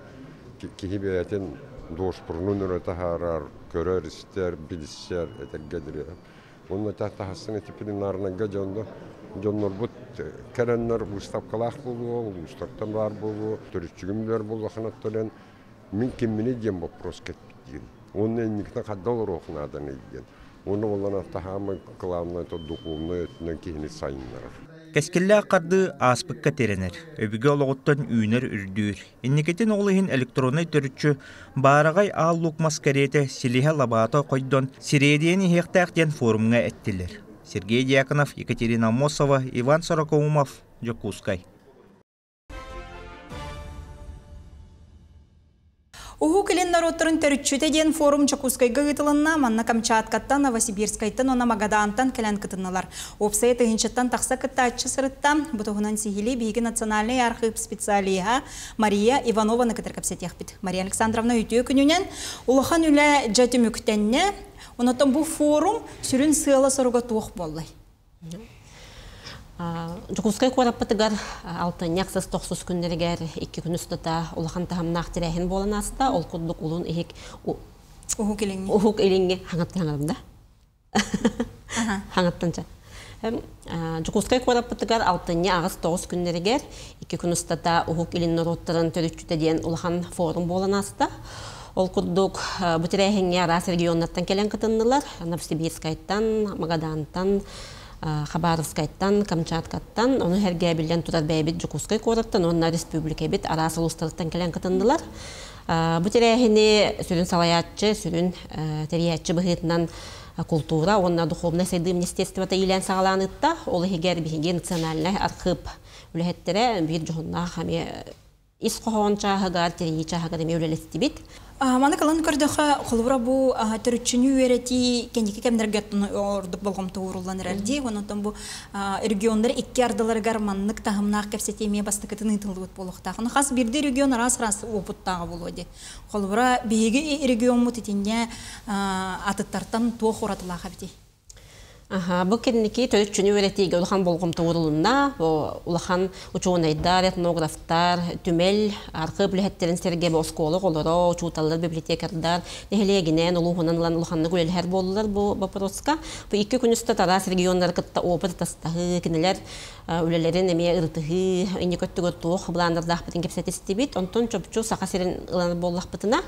киһи бэйэтин дуоспурунун өрө таһаарар, көрөр-истэр, билсэр, этэргэ дири. Уонна таһассыҥа дисциплинарнайга дьонно дьоннорбут кэлэннэр выставкалаах буолуо, улуустартан баар буолуо, төрүччүгүм билэр буоллахына төлөн мин кимминий диэн вопрос кэлбит диэн. Уонна инникитин хайда олоруох нааданый диэн. Уонна буоллана таһаамай главное то духовнай өттүнэн киһини сайыннарар. Кэскиллээх хардыы ааспыкка тирэнэр, өбүгэ олоҕуттан үүнэр үрдүүр. Инникитин ол иһин электроннай төрүччү баараҕай аал лук мас кэриэтэ силиһэ лабаата хойдон сириэдийэн иһиэхтээх диэн форумҥа эттилэр. Сергей Дьяконов, Екатерина Аммосова, Иван Сорокоумов, Дьокуускай. Уһук Илин норуоттарын төрүччүтэ диэн форум Дьокуускайга ыытылынна. Манна Камчаткаттан, Новосибирскайтан уонна Магадаантан кэлэн кытыннылар. Уопсайа тыһыынчаттан тахса кыттааччы сырытта. Бу туһунан сиһилии биһиги национальнай архыып специалиһа Мария Иванованы кытары кэпсэтиэхпит. Мария Александровна үтүө күнүнэн улахан үлэ дьэ түмүктэннэ. Онотон бу форум сүрүн сыала-соруга туох буоллай? Дьокуускай куораппытыгар алтынньы ахсыс тохсус күннэригэр 2 күн устата улахан таһымнаах тэрээһин буолан ааста. Ол курдук улун иһик Уһук Илиҥҥи Уһук Илиҥҥи хаҥаттан хаҥарым да хаҥаттан ча Дьокуускай куораппытыгар алтынньы 8-9 күннэригэр 2 күн устата Уһук Илин норуоттарын төрүччүтэ диэн улахан форум буолан ааста. Ол курдук бу тэрээһиҥҥэ араас регионнартан кэлэн кытыннылар. Новосибирскайтан, Магадаантан, Хабаровскайтан, Камчаткаттан, ону сэргэ биллэн турар бэйэбит Дьокуускай куораттан уонна республикабыт араас улуустарыттан кэлэн кытыннылар. Бу тэрээһини сүрүн салайааччы, сүрүн тэрийээччи быһыытынан култуура уонна духовнай сайдыы министерствота иилээн саҕалаан ыытта. Ол иһигэр биһиги национальнай архыып үлэһиттэрэ биир дьоһуннаах эмиэ ис хоһоон чааһыгар, тэрийии чааһыгар эмиэ үлэлэстибит. Маны кылан көрдөхө, холобура бу төрүччүнү үөрэтии кэнники кэмнэргэ ордук болҕомто ууруллан эрэр дии. Онон бу регионнар икки ардыларыгар маннык таһымнаах кэпсэтии эмиэ бастакытын ыытыллыбыт буолуохтаах. Ону хас биирдии регион араас-араас уопуттааҕа буолуо дии. Холобура, биһиги региоммут итиннэ атыттартан туох уратылаах эбитий? Аха, бу кэнники төрүччүнү үөрэтиигэ улахан болҕомто уурулунна. Бу улахан учуонайдар, этнографтар, түмэл, архыып үлэһиттэрин сэргэ бу оскуола оҕолоро, учууталлар, библиотекардар нэһилиэгинэн, улууһунан ылан улаханнык үлэлэһэр буоллулар бу боппуруоска. Бу 2 күн устата араас регионнары кытта опыт атастаһыы, кинилэр үлэлэрин эмиэ ырытыһыы, инники өттүгэр туох былааннардаахпытын кэпсэтистибит. Онтон чопчу Саха сирин ылан буоллахпытына,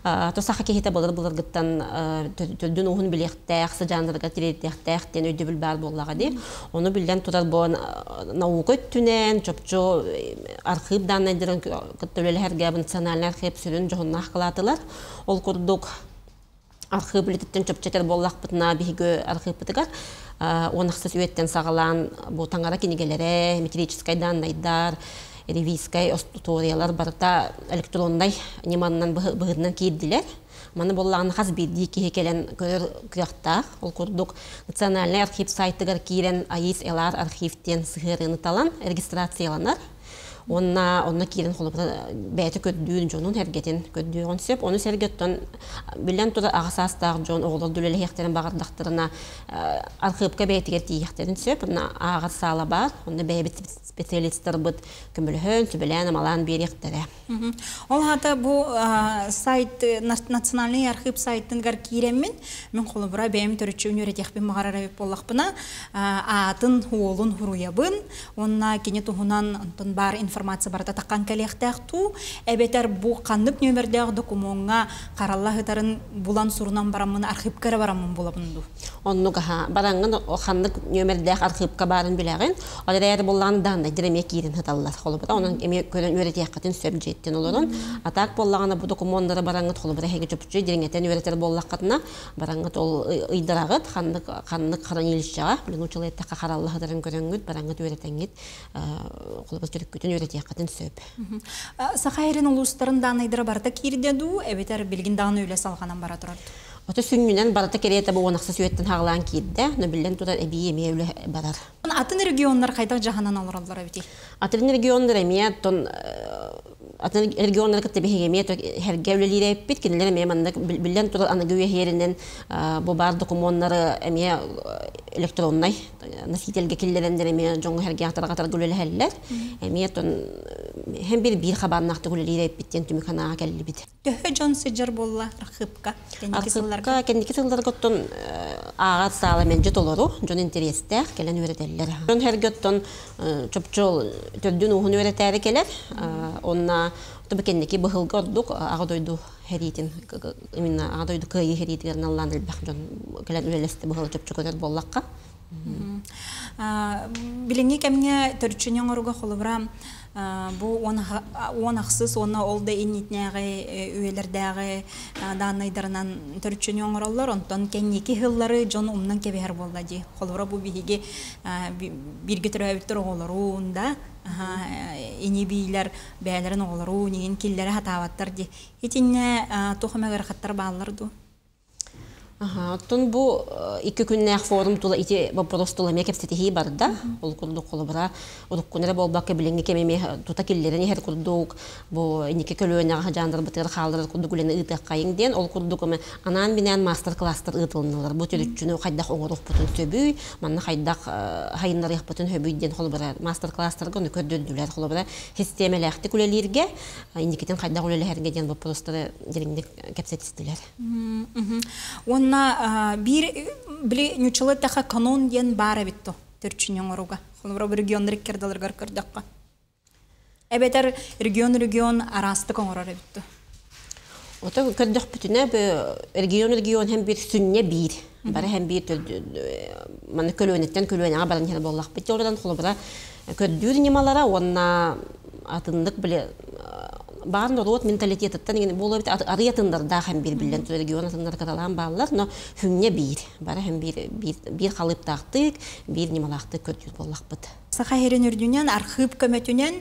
То саха киһитэ былыр-былыргыттан төрдүн ууһун билиэхтээх, сыдьааннарыгар тириэрдиэхтээх диэн өйдөбүл баар буоллаҕа дии. Ону биллэн турар бу наука өттүнэн, чопчу архыып дааннайдарын кытта үлэлэһэргэ национальнай архыып сүрүн дьоһуннаах кылаатылар. Ол курдук архыып үлэтиттэн чопчу этэр буоллахпытына, биһиги архыыппытыгар 16 үйэттэн саҕалаан бу таҥара кинигэлэрэ, метрическай дааннайдар, ревизскай остуоруйалар барыта электроннай ньыманан быһыытынан киирдилэр. Маны буоллаҕына хас биирдии киһи кэлэн көрөр кыахтаах. Ол курдук национальнай архив сайтыгар киирэн АИС ЛР архив диэн сыһыарыыны талан регистрацияланар. Уонна онно киирэн холобура бэйэтэ көрдүүр дьонун эргэтин көрдүөҕүн сөп. Ону сэргэ оттон биллэн турар аҕа саастаах дьон оҕолор үлэлэһиэхтэрин баҕардахтарына архыыпка бэйэтигэр тиийиэхтэрин сөп. Онно ааҕар саала баар. Онно бэйэбит специалистарбыт көмөлөһөн, сүбэлээн-амалаан биэриэхтэрэ. Ол аата бу сайт национальный архив сайтыгар киирэммин, мин холобура бэйэм төрүччү үөрэтиэхпин баҕарар эбит буоллахпына, аатын, уолун хуруйабын, уонна кини туһунан онтон баар информация барыта таххан кэлиэхтээх туу, эбэтэр бу ханнык нүөмэрдээх докумуоҥҥа харалла сытарын булан сурунан бараммын архивка эрэ бараммын булабын дуу? Оннук аха бараҥҥын ханнык нүөмэрдээх архыыпка баарын билэҕин. Ол эрээри буоллаҕына дааннайдар эмиэ киирэн сыталлар. Холобура, онон эмиэ көрөн үөрэтиэххитин сөп дьиэттэн олорон. А так буоллаҕына бу докумуоннары бараҥҥыт холобура эһиги чопчу дириҥэтэн үөрэтэр буоллаххытына, бараҥҥыт ол ыйдараҕыт ханнык ханнык хранилищеҕа, блин, учула эттэххэ харалла сытарын көрөҥҥүт, бараҥҥыт үөрэтэҥҥит, холобура төрүккүтүн үөрэтиэххитин сөп. Саха сирин улуустарын дааннайдара барыта киирдэ дуу, эбэтэр билигин даҕаны үлэ салҕанан бара турар? Ото сүнньүнэн барыта кэриэтэ бу уонахса сүөттэн хаҕалаан киирдэ, но биллэн турар эбии эмиэ үлэ барар. Атын регионнар хайдах дьаһанан олороллор эбитий? Атын регионнар эмиэ тон атын регионнар кытта биһиги эмиэ хэргэ үлэлиир эппит, кинилэр эмиэ маннык биллэн турар аныгы үйэһиэринэн бу баар докумуоннары эмиэ электроннай носительгэ киллэрэннэр эмиэ дьоҥҥо хэргэ үлэлэһэллэр. Эмиэ тон һэм бир биир хабааннаахтык үлэлиир эппит диэн түмүк санааҕа кэллибит. Төһө дьон сылдьар буолла архыыпка? Кэнники сылларга? Кэнники сылларга оттон ааҕар саала мэлдьи толору, дьон интэриэстээх, кэлэн үөрэтэллэр. Дьон хэргэ оттон чопчу төрдүн ууһун үөрэтээри кэлэр. Онна тобу кэнники быһылга ордук аҕа дойду хэриитин, именно аҕа дойду кыайыы хэриитигэр наллаан элбэх дьон кэлэн үлэлэстэ быһылы чопчу көтөр буоллахха. Билиҥҥи кэмҥэ төрүччүнү оҥоруга холобура бу уон ахсыс уонна ол да иннитинээҕи үйэлэрдээҕи дааннайдарынан төрүччүнү оҥороллор, онтон кэнники сыллары дьон умнан кэбиһэр буолла дии. Холобура бу биһиги бииргэ төрөөбүттэр оҕолорун да ини биилэр бэйэлэрин оҕолорун иһин киллэрэ сатаабаттар дии. Итиннэ туох эмэ ыарахаттар бааллар дуу? Оттон бу икки күннээх форум тула ити боппуруос тула эмиэ кэпсэтиһии барда. Ол курдук холобура уруккун эрэ буолбакка билиҥҥи кэм эмиэ тута киллэрэн иһэр курдук бу инники көлүөнэҕэ жаандарбытыгар хаалларар курдук үлэни ыытыаххайыҥ диэн ол курдук анаан-минээн маастар-класстар ыытылыннылар. Бу төрүччүнү хайдах оҥоруохпутун сөбүй, манна хайдах хайыннарыахпытын сөбүй диэн холобура маастар-класстарга ону көрдөрдүлэр. Холобура систиэмэлээхтик үлэлииргэ, инникитин хайдах үлэлэһэргэ диэн боппуруостары дириҥник кэпсэтистилэр. Уонна биир били ньуччалыы эттэххэ канон диэн баар эбит то төрүччүнү оҥорууга. Холобура бу регионнар иккердаларыгар көрдөххө. Эбэтэр регион-регион араастык оҥорор эбит то. Ото көрдөхпүтүнэ регион-регион һэм биир сүнньэ биир. Бары һэм биир маны көлүөнэттэн көлүөнэҕэ баран иһэр буоллахпыт. Олорон холобура көрдүүр ньымалара уонна атыннык били баар норуот менталитетыттан игин буолуо эбит арый атыннардаах һэм биир биллэн турар регион атыннар каталаан бааллар, но хүнньэ биир. Бары һэм биир биир халыыптаахтык, биир ньымалаахтык көрдүүр буоллахпыт. Саха сирин үрдүнэн архыып көмөтүнэн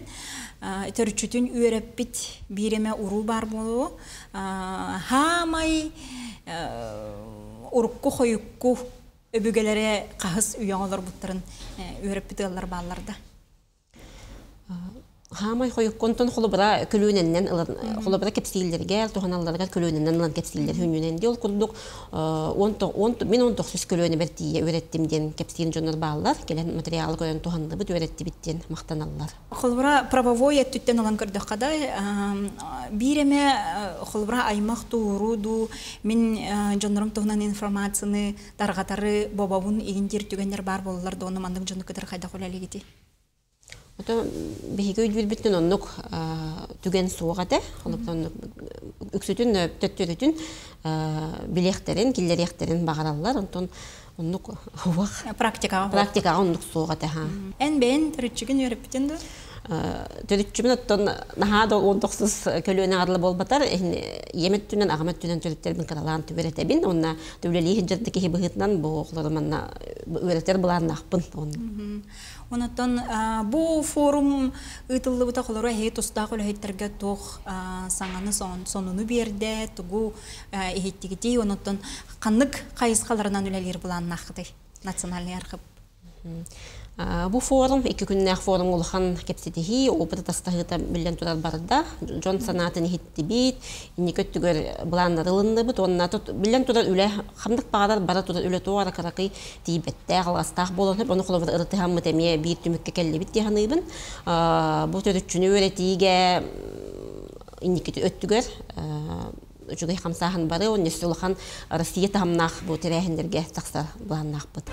төрүччүтүн үөрэппит биир эмэ уруу баар буолуо. Хаамай урукку хойукку өбүгэлэрэ хаһыс үйэҕэ олорбуттарын үөрэппит ыаллар бааллар да. Хаамай хойуккунтун холобура көлүөнэннэн ылан холобура кэпсииллэригэр туһаналларыгар көлүөнэннэн ылан кэпсииллэр хүннүнэн ди ол курдук он мин 19 көлүөнэбэр тиийэ үөрэттим диэн кэпсиин дьоннор бааллар кэлэн материалы көрөн туһанныбыт үөрэттибит диэн махтаналлар. Холобура правовой өттүттэн ылан көрдөххө да биир эмэ холобура аймах тууру дуу мин дьоннорум туһунан информацияны тарҕатары бобобун игин диир түгэннэр баар буолаллар да ону маннык дьону кытары хайдах үлэлигити? Ото биһиги өйдүүрбүттэн оннук түгэн суох этэ. Холобура үксүтүн төттөрүтүн билиэхтэрин, киллэриэхтэрин баҕараллар. Онтон оннук уох. Практикаҕа. Практикаҕа оннук суох этэ. Эн бэйэн төрүччүгүн үөрэппитин дуу? Төрүччүмүн оттон наһаа да 19 көлүөнэ арыла буолбатар. Ийэм өттүнэн, аҕам өттүнэн төрүттэрбин кыралаан түбэрэтэбин. Онна үлэлии сылдьар киһи быһыытынан бу оҕолору манна үөрэтэр былааннаахпын. Онтон бу форум ыытыллыбыта холоро эһиги тустаах үлэһиттерге туох саҥаны сонуну биэрдэ, тугу иһиттигитий, онтон ханнык хайысхаларынан үлэлиир былааннааххытый национальный архив? Бу форум, икки күннээх форум улахан кэпсэтиһии, опыт атастаһыыта биллэн турар барда. Дьон санаатын иһиттибит, инники өттүгэр былааннары ылынныбыт. Уонна биллэн турар үлэ, ханнык баҕарар бара турар үлэ туох эрэ кыракый тиийбэттээх, алҕастаах буолан сөп. Ону холобур ырытыһаммыт эмиэ биир түмүккэ кэллибит дии саныыбын. Бу төрүччүнү үөрэтиигэ инники өттүгэр үчүгэй хамсааһын бары, уонна өссө улахан Россия таһымнаах бу тэрээһиннэргэ тахсар былааннаахпыт.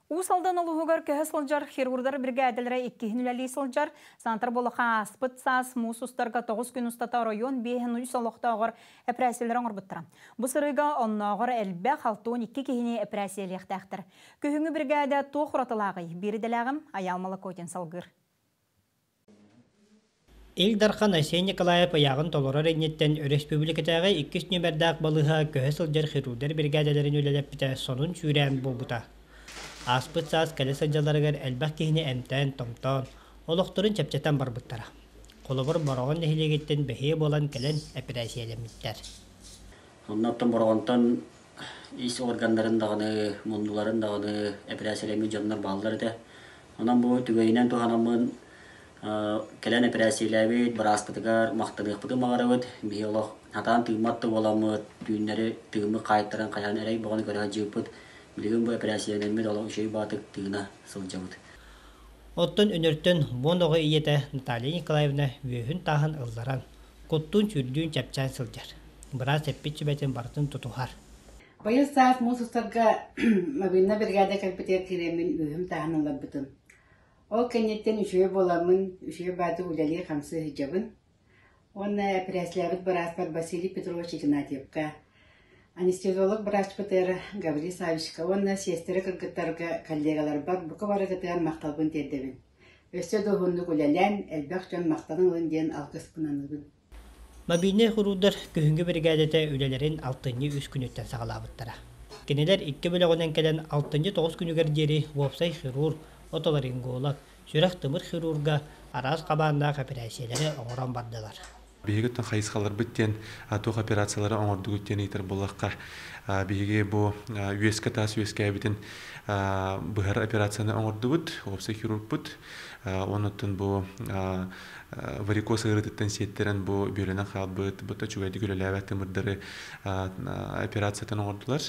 Уус Алдан улууһугар көһө сылдьар хирурдар бригадалара иккиһин үлэлии сылдьар. Саантар Болоха ааспыт саас муус устарга 9 күн устата оройуон 5 олохтооҕор эпэрээссийэлэри оҥорбуттара. Бу сырыыга оннооҕор элбэх 62 киһини эпэрээссийэлиэхтээхтэр. Күһүҥҥү бригада туох уратылааҕый? Биир идэлээҕим Айаал Молокотин салгыыр. Ил Дархан Айсен Николаев ыйааҕын толорор инниттэн өрөспүүбүлүкэтээҕи иккис нүөмэрдээх балыыһа көһө сылдьар хирурдар биригээдэлэрин үлэлэппитэ сонун сүүрээн буолбута. Ааспыт саас кэлэ сылдьалларыгар элбэх киһини эмтээн-томтоон, олохторун чэпчэтэн барбыттара. Холобур, Бороҕон нэһилиэгиттэн бэһиэ буолан кэлэн эпэрээссийэлэммиттэр. Оннуттан Бороҕонтон ис органнарын даҕаны, муннуларын даҕаны эпэрээссийэлэммит дьоннор бааллар этэ. Онон бу түгэнинэн туһанаммын кэлэн эпэрээссийэлээбит бырааспытыгар махтаныахпытын баҕарабыт. Биһи олох сатаан тыыммат да буоламмыт, түүннэри тыыммыт хаайтаран хайаан эрэй бөҕөнү көрө сылдьыбыппыт. Билигин бу эпэрээссийэлэммит олох үчүгэй баҕатык тыына сылдьабыт. Оттон Өнөртөн уон оҕо ийэтэ Наталья Николаевна үөһүн-тааһын ылларан, куттуун-сүрдүүн чэпчээн сылдьар. Быраас эппит сүбэтин барытын тутуһар. Быйыл саас муус устарга мобильнай бригада кэлбитигэр киирэммин үөһүм тааһын ылларбытым. Ол кэнниттэн үчүгэй буоламмын, үчүгэй баайдык үлэлии-хамсыы сылдьабын. Уонна эпэрээссийэлээбит бырааспар Василий Петрович Игнатьевка, анестезиолог быраачпытыгар Гаврил Савичка уонна сиэстэрэ кыргыттарга, коллегаларбар бука барыгытыгар махталбын тиэрдэбин. Өссө да уһуннук үлэлээн, элбэх дьон махтанан ылын диэн алгыспын аныыбын. Мобильнай хуруудар күһүҥҥү биригээдэтэ үлэлэрин алтынньы үс күнүттэн саҕалаабыттара. Кинилэр икки бөлөҕүнэн кэлэн алтынньы тоҕус күнүгэр диэри уопсай хирург, отоларинголог, сүрэх-тымыр хирурга араас хабааннаах эпэрээссийэлэри оҥорон бардылар. Биһиги хайысхаларбыт диэн туох операциялары оҥордугут диэн ыйытар буоллахха, биһиги бу үөскэ таас үөскээбитин быһар операцияны оҥордубут, уопсай хирургпут. Онуттан бу варикоз ыарыытыттан сиэттэрэн бу бүөлэнэн хаалбыт, бу үчүгэйдик үлэлээбэт тымырдары операциятын оҥордулар.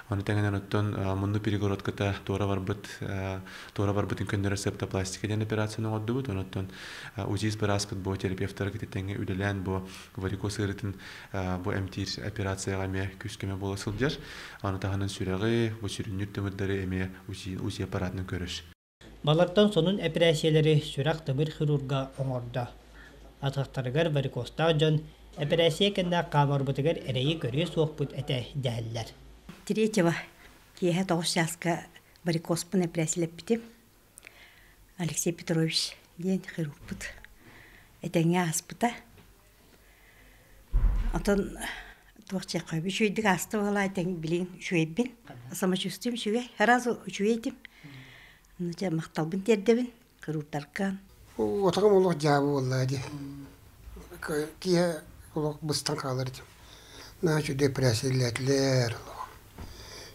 Ону тэҥинэн оттон мунну перегородката туора барбыт туора барбытын көннөрөр септопластика диэн операцияны оҥордубут. Онуттан УЗИС бырааспыт бу терапевтара тэҥҥэ үлэлээн бу варикоз ыарыытын бу эмтиир операцияҕа эмиэ күүс-көмө буола сылдьар. Ону таһынан сүрэҕи, бу сүрүннүүр тымырдары эмиэ УЗИ аппаратынан көрөр. Балартан сонун эпэрээссийэлэри сүрэх-тымыр хирурга оҥордо. Атахтарыгар варикозтаах дьон эпэрээссийэ кэннэ хаамарбытыгар эрэйи көрүө суохпут этэ дэһэллэр. Третьего киэһэ тоҕус чааска варикозпун эпэрээссийэлэппитим. Алексей Петрович диэн хирургпут этэҥҥэ ааспыта. Отон туох диэххэ үчүгэйдик ааста буолаа этэн билигин үчүгэйбин. Самочувствием үчүгэй. Сразу үчүгэй этим. Дьэ махталбын тиэрдэбин хирурдарга. Отоҕум олох дьаабы буоллаа дии. Киһи олох быстан хаалар этим. Наһаа үчүгэй эпэрээссийэлээтилэр олох.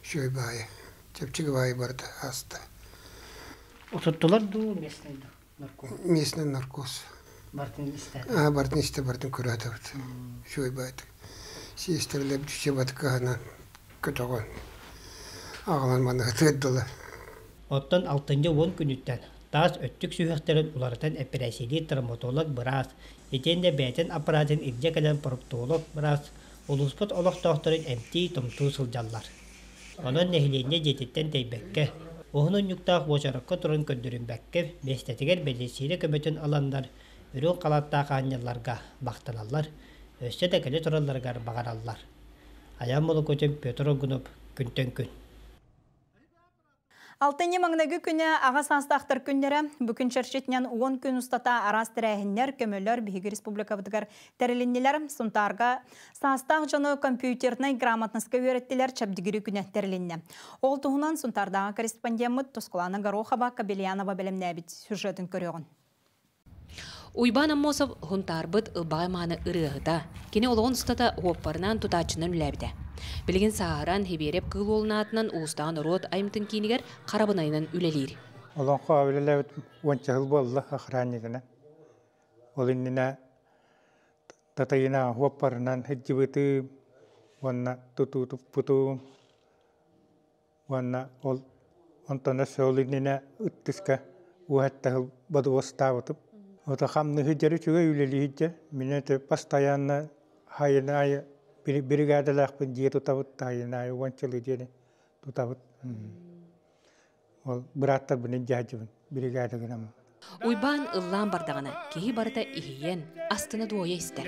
Үчүгэй баайы. Чэпчэки баайы барыта ааста. Утуттулар дуу, местный дуу? Наркоз. Местный наркоз. Бартын истэ. Аа, бартын истэ, бартын көрөөтөбүт. Үчүгэй баайдык. Сиэстэрэлэр бүтүчэ батыкаһынан көтөҕөн аҕалан манна тыырдылар. Оттон алтынньы уон күнүттэн таас өттүк сүһүөхтэрин уларытан эпэрээссийэлиир травматолог быраас, итиэннэ бэйэтин аппаратын илдьэ кэлэн проктолог быраас улууспут олохтоохторун эмтии-томтуу сылдьаллар. Онон нэһилиэнньэ дьиэтиттэн тэйбэккэ, уһун унньуктаах уочаракка туран көрдөрүммэккэ, миэстэтигэр мэдиссиинэ көмөтүн ыланнар, үрүҥ халааттаах аанньалларга махтаналлар, өссө да кэлэ туралларыгар баҕараллар. Айаан Молокутин, Петр Огунов, Күнтэн күн. Алтынньы маҥнайгы күнэ аҕа саастаахтар күннэрэ. Бу күн чэрчитинэн уон күн устата араас тэрээһиннэр, көмөлөр биһиги республикабытыгар тэрилиннилэр. Сунтаарга саастаах дьону компьютернай грамотноска үөрэттилэр, чэбдигири күнэ тэрилиннэ. Ол туһунан Сунтаардааҕы корреспондеммыт Тускулана Горохова Кабельянова бэлэмнээбит сюжетын көрүөҕүн. Уйбаан Аммосов Һунтаарбыт ылбаҕай мааны ырыаһыта. Кини олоҕун устата уоппарынан тутааччынан үлэлээбитэ. Билигин сааһыран Хибиэрэп Кыыл Уолун аатынан улуустааҕы норуот айымтын киинигэр харабынайынан үлэлиир. Олоҥхо үлэлээбит уонча сыл буолла охраннигынан. Ол иннинэ Татайына уоппарынан сылдьыбытым уонна тутуу туппутум уонна ол онтон өссө ол иннинэ ыттыска уһатта сыл бодобуостаабытым. Ото хамныы сылдьар үчүгэй үлэлии сылдьар. Мин это постоянно хайын аайы бригадалаахпын дьиэ тутабыт хайын аайы уончалыы дьиэни тутабыт. Ол бырааттарбын илдьэ сылдьабын бригада гынаммын. Уйбаан ыллаан бардаҕына, киһи барыта иһийэн, астына дуойа истэр.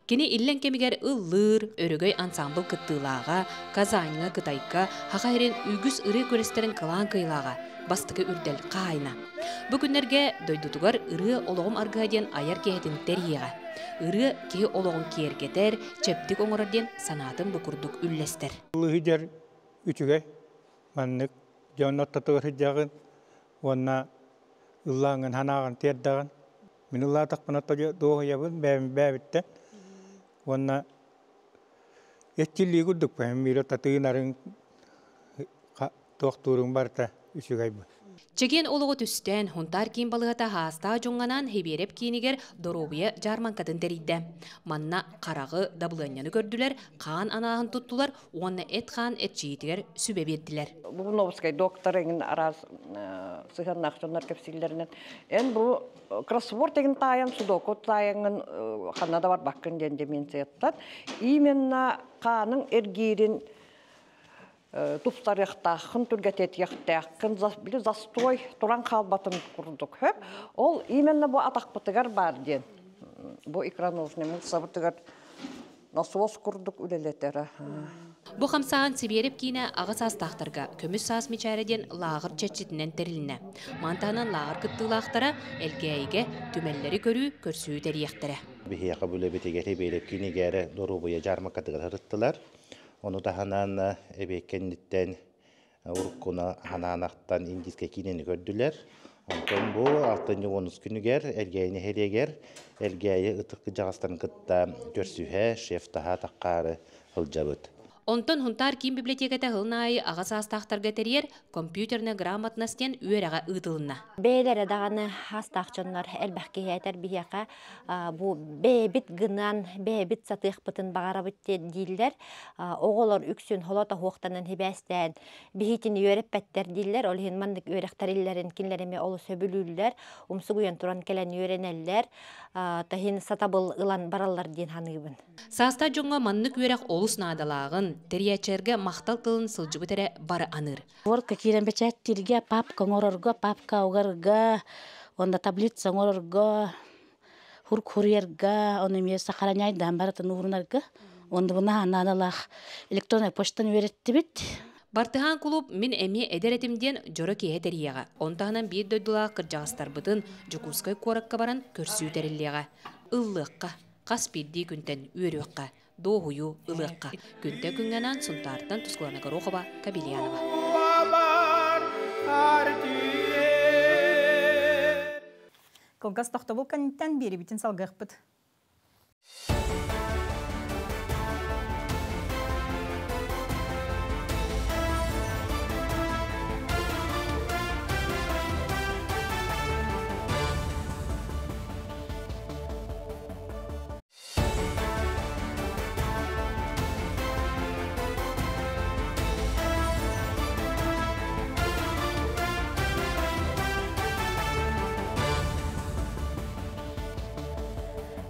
Кини иллэҥ кэмигэр ыллыыр, Өрөгөй ансаамбыл кыттыылааҕа, Казаньҥа, Кытайга, Саха сирин үгүс ырыа күрэстэрин кылаан кыайыылааҕа, бастакы үрдэл хаһаайына. Бу күннэргэ дойдутугар Ырыа олоҕум аргыһа диэн айар киэһэтин тэрийиэҕэ. Ырыа киһи олоҕун киэргэтэр, чэбдик оҥорор диэн санаатын бу курдук үллэстэр. Ылыһыдьар үчүгэй, маннык дьон ортотугар сылдьаҕын уонна ыллааҥҥын санааҕын тиэрдэҕин. Мин ыллаатахпына дуоһуйабын бэйэбиттэн уонна эрчиллии курдук биир татыынарыҥ туохтууруҥ барыта үчүгэй Чэгиэн олоҕу түстээн, Һунтаар киин балыыһата Хаастаах дьоҥҥо Хибиэрэп киинигэр доруобуйа дьаармаҥкатын тэрийдэ. Манна хараҕы, дабылыанньаны көрдүлэр, хаан анааһын туттулар уонна эт-хаан эрчийиитигэр сүбэ биэрдилэр. Бубновскай доктор эҥин араас сыһыаннаах дьоннор кэпсииллэринэн эн бу кроссворд эҥин таайан судоку таайаҥҥын ханна да барбаккын диэн деменцияттан именно хааның эргиирин тупсарыахтааххын, түргэтэтиэхтээххин, били застой туран хаалбатын курдук хөп. Ол именно бу атахпытыгар баар диэн. Бу икроножный мышцабытыгар насос курдук үлэлэтэрэ. Бу хамсааһын Сибиэрэп киинэ аҕа саастаахтарга Көмүс саас мичээрэ диэн лааҕыр чэрчитинэн тэрилиннэ. Мантаһынан лааҕыр кыттыылаахтара Элгээйигэ түмэллэри көрүү, көрсүү тэрийиэхтэрэ. Биһиэхэ бу үлэбитигэр Сибиэрэп киинигэр доруобуйа дьаармакатыгар сырыттылар. Ону таһынан эбиэккэнниттэн уруккуну ханаанахтан индийскэй киинэни көрдүлэр. Онтон бу алтынньы онус күнүгэр Элгээйи нэһилиэгэр Элгээйи ытык кырдьаҕастарын кытта көрсүһэ, шеф-таһа таххаары сылдьабыт. Онтон Һунтаар киин библиотеката сылын аайы аҕа саастаахтарга тэрийэр компьютерная грамотность диэн үөрэҕэ ыытылынна. Бэйэлэрэ даҕаны саастаах дьоннор элбэх киһи этэр биһиэхэ бу бэйэбит гынан бэйэбит сатыахпытын баҕарабыт дииллэр. Оҕолор үксүн холотоһуохтанан хибээстээн биһитин үөрэппэттэр дииллэр. Ол иһин маннык үөрэхтэриллэрин кинилэр эмиэ олус сөбүлүүллэр. Умсугуйан туран кэлэн үөрэнэллэр. Таһин сатабыл ылан бараллар диэн саныыбын. Саастаах дьоҥҥо маннык үөрэх олус наадалааҕын, тэрийээччилэргэ махтал тылын сылдьыбыт эрэ бары аныыр. Вордка киирэн бэчээттииргэ, папка оҥорорго, папка угарга, уонна таблица оҥорорго, хурк-хуруйарга, ону эмиэ сохраняйдаан барытын уурунарга. Уонна бу наадалаах электроннай почтаны үөрэттибит. Бартыһаан кулууп мин эмиэ эдэр этим диэн дьоро киэһэ тэрийиэҕэ. Ону таһынан биир дойдулаах кырдьаҕастарбытын Дьокуускай куоракка баран көрсүү тэриллиэҕэ. Ыллыахха, хас биирдии күнтэн үөрүөххэ, дуоһуйуу ылыахха. Күнтэн күҥҥэ анаан Сунтаартан Тускулана Горохова, Кабельянова. Кылгас тохтобул кэнниттэн биэрибитин салгыахпыт.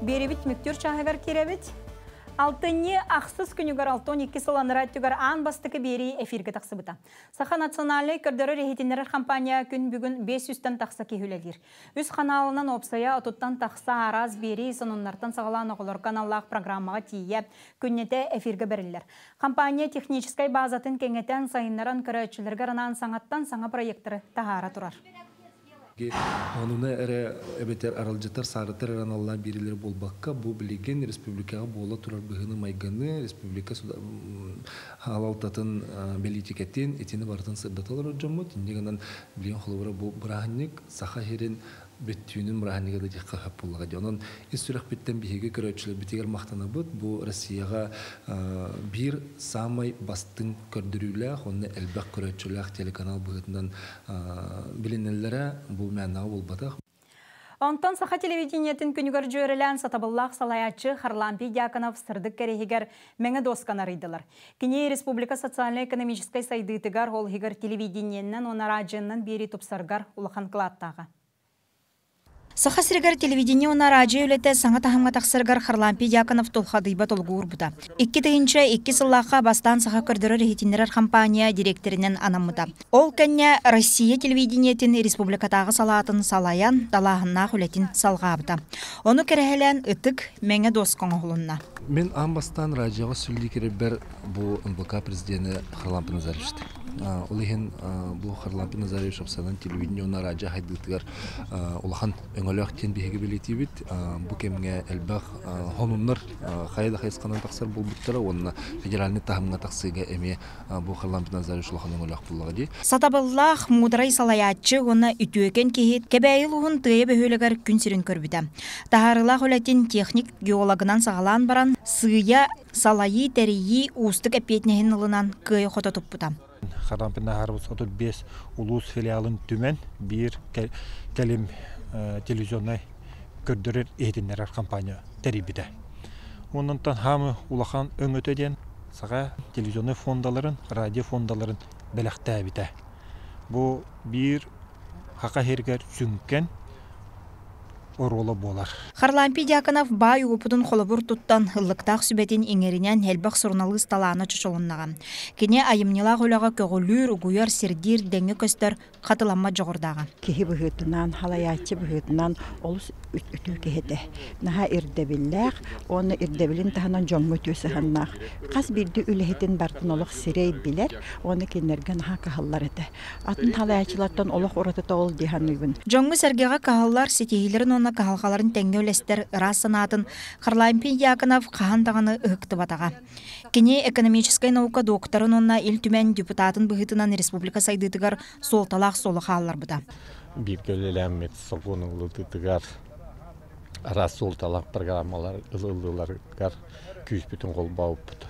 Биэрибит мүктүр чааһыгар киирэбит. Алтынньы ахсыс күнүгэр 62 сыл анараа өттүгэр аан бастакы биэрии эфиргэ тахсыбыта. Саха национальнай көрдөрөр иһитиннэрэр компания күн бүгүн 500-тэн тахса киһи үлэлиир. Үс ханаалынан уопсайа отуттан тахса араас биэрии сонуннартан саҕалаан оҕолорго аналлаах программаҕа тиийэ күннэтэ эфиргэ бэриллэр. Компания техническай базатын кэҥэтэн, сайыннаран көрөөччүлэргэ анаан саҥаттан саҥа проекторы таһаара турар. Онуна эрэ эбэтэр аралдьытар саарытар эрэ аналлаах биэриилэр буолбакка, бу билигин республикаҕа буола турар быһыыны-майгыны, республика салалтатын бэлиитикэтин итини барытын сырдата олорор дьоммут. Инньэ гынан билигин холобура бу бырааһынньык Саха сирин бүттүүнүн бырааһынньыга да диэххэ сөп буоллаҕа дии. Онон ис сүрэхпиттэн биһиги көрөөччүлэрбитигэр махтанабыт. Бу Россияҕа биир саамай бастыҥ көрдөрүүлээх уонна элбэх көрөөччүлээх телеканал быһыытынан билинэллэрэ бу мээнэҕэ буолбатах. Онтон саха телевидениетин күнүгэр дьүөрэлээн сатабыллаах салайааччы Харлампий Дьяконов сырдык кэриһигэр мэҥэ дуосканы арыйдылар. Кини республика социальнай-экономическай сайдыытыгар, ол иһигэр телевидениеннэн уонна араадьыйаннан биэрии тупсарыгар улахан кылааттааҕа. Саха сиригэр телевидение уонна араадьыйа үлэтэ саҥа таһымҥа тахсарыгар Харлампий Дьяконов тулхадыйбат олугу уурбута. 2002 сыллаахха бастаан саха көрдөрөр-иһитиннэрэр компания дириэктэринэн анаммыта. Ол кэннэ Россия телевидениетин республикатааҕы салаатын салайан, далааһыннаах үлэтин салҕаабыта. Ону кэрэһэлээн ытык мэҥэ дуоска оҥоһулунна. Мин аан бастаан радиоҕа сүллүү кирэрбэр бу НВК президенэ Харлампий Назаревич Ол иһин бу Харлампий Назаревич уопсайынан телевидение уонна радио хайдыытыгар улахан өҥөлөөх диэн биһиги бэлиэтиибит. Бу кэмҥэ элбэх сонуннар хайа да хайысханан тахсар буолбуттара уонна федеральнай таһымҥа тахсыыга эмиэ бу Харлампий Назаревич улахан өҥөлөөх буоллаҕа дии. Сатабыллаах, муударай салайааччы уонна үтүөкэн киһи Кэбээйи улууһун Тыайа бөһүөлэгэр күн сирин көрбүтэ. Таһаарыылаах үлэтин техник-геологынан саҕалаан баран, сыыйа салайыы, тэрийии уустук эппиэтинэһин ылынан кыайа-хото туппута. Харлампий Наһаарабыс 35 улуус филиалын түмэн биир кэлим телевизионнай көрдөрөр иһитиннэрэр компания тэрийбитэ. Оннунтан хаамы улахан өҥөтө диэн саха телевизионнай фондаларын, радио фондаларын бэлэхтээбитэ. Бу биир хака иһиргэр сүҥкэн оруола буолар. Харлампий Дьяконов баай уопутун холобур туттан, ыллыктаах сүбэтин иҥэринэн элбэх суруналыыс талаана чочулуннаҕа. Кини айымньылаах үлэҕэ көҕүлүүр, угуйар, сирдиир, дэҥҥэ көстөр хатыламмат дьоҕурдааҕа. Киһи быһыытынан, халайааччы быһыытынан олус үтүө киһи этэ. Наһаа ирдэбиллээх уонна ирдэбилин таһынан дьоҥҥо үтүө сыһыаннаах. Хас биирдии үлэһитин барытын олох сирэй билэр уонна кинилэргэ наһаа кыһаллар этэ. Атын халайааччылартан олох уратыта ол дии саныыбын. Дьоҥҥо-сэргэҕэ кыһаллар, ситиһиилэрин уонна кыһалҕаларын тэҥҥэ үлэстэр ыраас санаатын Харлампий Дьяконов хаһан даҕаны ыһыктыбатаҕа. Кини экономическай наука докторын уонна Ил Түмэн депутатын быһыытынан республика сайдыытыгар суолталаах суолу хаалларбыта. Бииргэ үлэлээммит сокуон ылытытыгар араас суолталаах программалар ылыллыыларыгар күүспүтүн холбообуппут.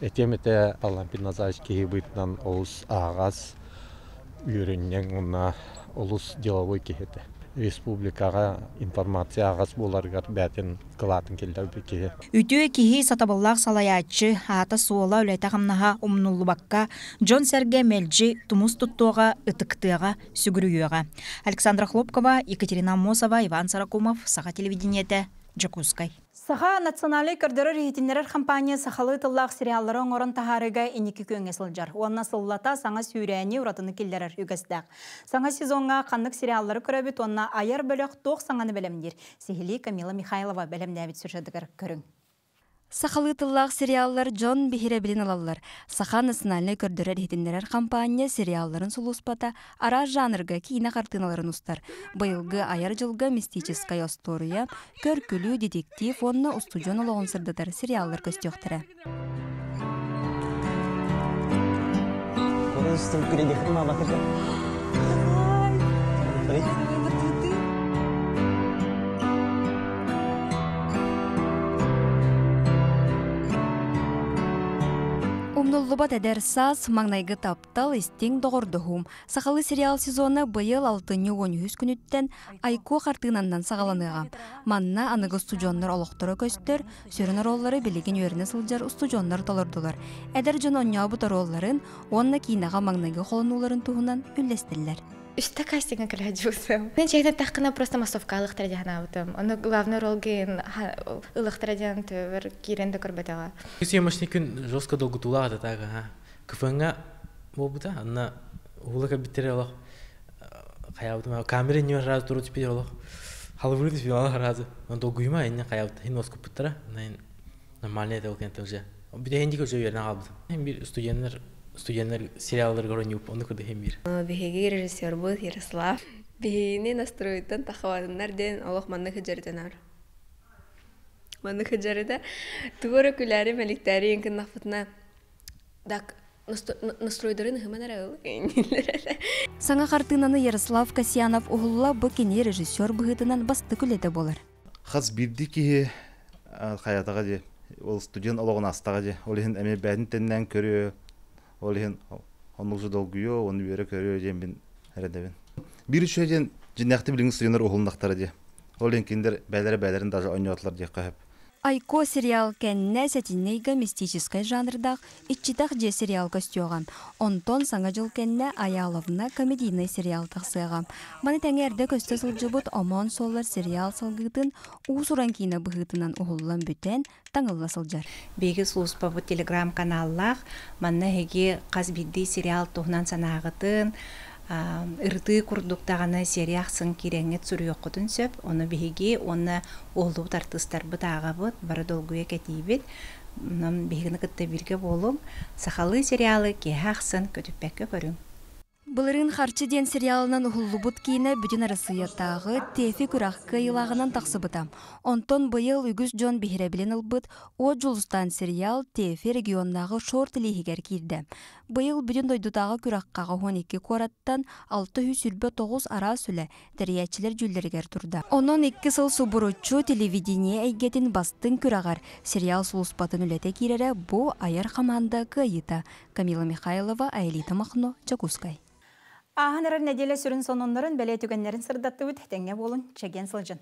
Этиэм этэ Харлампий Назарович киһи быһыытынан олус аһаҕас, үөрүнньэҥ уонна олус деловой киһи этэ. Республикаҕа информация аһаҕас буоларыгар бэйэтин кылаатын киллэрбит киһи. Үтүө киһи, сатабыллаах салайааччы, аата-суола, үлэтэ-хамнаһа умнуллубакка, дьон-сэргэ мэлдьи тумус туттуоҕа, ытыктыаҕа, сүгүрүйүөҕэ. Александра Хлопкова, Екатерина Аммосова, Иван Сорокумов, Саха телевидениетэ, Дьокуускай. Саха национальнай көрдөрөр-иһитиннэрэр компания сахалыы тыллаах сериаллары оҥорон таһаарыыга инники күөҥҥэ сылдьар уонна сыллата саҥа сүүрээни уратыны киллэрэр үгэстээх. Саҥа сезоҥҥа ханнык сериаллары көрөбүт уонна айар бөлөх туох саҥаны бэлэмниир? Сиһилии Камила Михайлова бэлэмнээбит сюжетыгар көрүҥ. Сахалыы тыллаах сериаллар дьон биһирэбилин ылаллар. Саха национальнай көрдөрөр-иһитиннэрэр хампаанньа сериалларын сулууспата араас жанрга киинэ хартыыналарын устар. Быйылгы айар дьылга мистическай остуоруйа, көр-күлүү, детектив уонна устудьуон олоҕун сырдатар сериаллар көстүөхтэрэ. Умнуллубат эдэр саас, маҥнайгы таптал, истиҥ доҕордоһуум. Сахалыы сериал сезона быйыл алтынньы 13 күнүттэн Айкуо хартыынаннан саҕаланыаҕа. Манна аныгы устудьуоннар олохторо көстөр, сүрүн оруоллары билигин үөрэнэ сылдьар устудьуоннар толордулар. Эдэр дьон оонньообут оруолларын уонна киинэҕэ маҥнайгы холонууларын туһунан үллэстэллэр. Үстэ кастиҥҥа кэлэ дьуусым. Мен чэйдэн таххына просто массовка ылыхтара диэн санаабытым. Ону главный ролгин ылыхтара диэн төбөр киирэн да көрбөтөҕө. Съемочный күн жестко долгутуулаах это так, ага. КФН-га буолбута, анна уһула кэлбиттэрэ олох хайаабытым камера иннигэр сразу туру түспүт олох халыбыры түспүт олох сразу долгуйума инне хайаабыт хин уоскуппуттара нормально это ол уже бүтэһин уже үөрэнэ хаалбытым бир студенттар студенттар сериалларга оонньууп ону курдук хин бир Биһиги режиссербыт Ярослав. Биһигини настройтан тахабатыннар диэн олох маннык сыдьарытанар. Маннык сыдьарыта тугу эрэ күлээри мэликтээри иэн гыннахпытына так настройдарын ыһыман эрэ ыл Саҥа хартыынаны Ярослав Касьянов уһулла бу кини режиссер быһыытынан бастакы үлэтэ буолар. Хас биирдии киһи хайатаҕа дии, ол студент олоҕун астаҕа дии. Ол иһин эмиэ бэйэтин тэннээн көрүө, ол иһин оннук долгуйуо, уонна үөрэ көрүө диэн мин эрэнэбин. Биир үчүгэй диэн дьиннээхтик билиҥҥи студеннар уһулуннахтара дии. Ол иһин кинилэр бэйэлэрэ бэйэлэрин даже оонньоотулар диэххэ сөп. Айко сериал кэннэ сэтинньи ыйга мистическай жанрдаах Иччитэх дьиэ сериал көстүөҕэ. Онтон Саҥа дьыл кэннэ Айааловна комедийнай сериал тахсыаҕа. Маны тэҥэ эрдэ көстө сылдьыбыт Омоон суоллар сериал салгыытын уус-уран киинэ быһыытынан уһуллан бүтэн, таҥылла сылдьар. Биһиги службабыт телеграм-каналлаах. Манна эһиги хас биирдии сериал туһунан санааҕытын, ырытыы курдук даҕаны серия ахсын киирэҥҥит суруйуоххутун сөп. Ону биһиги уонна уһуллубут артыыстарбыт ааҕабыт, бары долгуйа кэтиибит. Онон биһигини кытта бииргэ буолуҥ. Сахалыы сериалы киэһэ ахсын көтүппэккэ көрүҥ. Былырыын Харчы диэн сериалынан уһуллубут киинэ Бүтүн Арассыыйатааҕы ТЭФИ күрэх кыайыылааҕынан тахсыбыта. Онтон быйыл үгүс дьон биһирэбилин ылбыт Уот Дьулустаан сериал ТЭФИ регионнааҕы шорт-лииһигэр киирдэ. Быйыл бүтүн дойдутааҕы күрэххэ 12 куораттан 629 араас үлэ тэрийээччилэр дьүүллэригэр турда. Онон икки сыл субуруччу телевидение эйгэтин бастыҥ күрэҕэр сериал сулууспатын үлэтэ киирэрэ бу айар хамаанда кыайыыта. Камила Михайлова, Аэлита Махно, Дьокуускай. Ааһан эрэр нэдиэлэ сүрүн сонуннарын, бэлиэ түгэннэрин сырдаттыбыт. Тэҥҥэ буолун, чэгиэн сылдьын.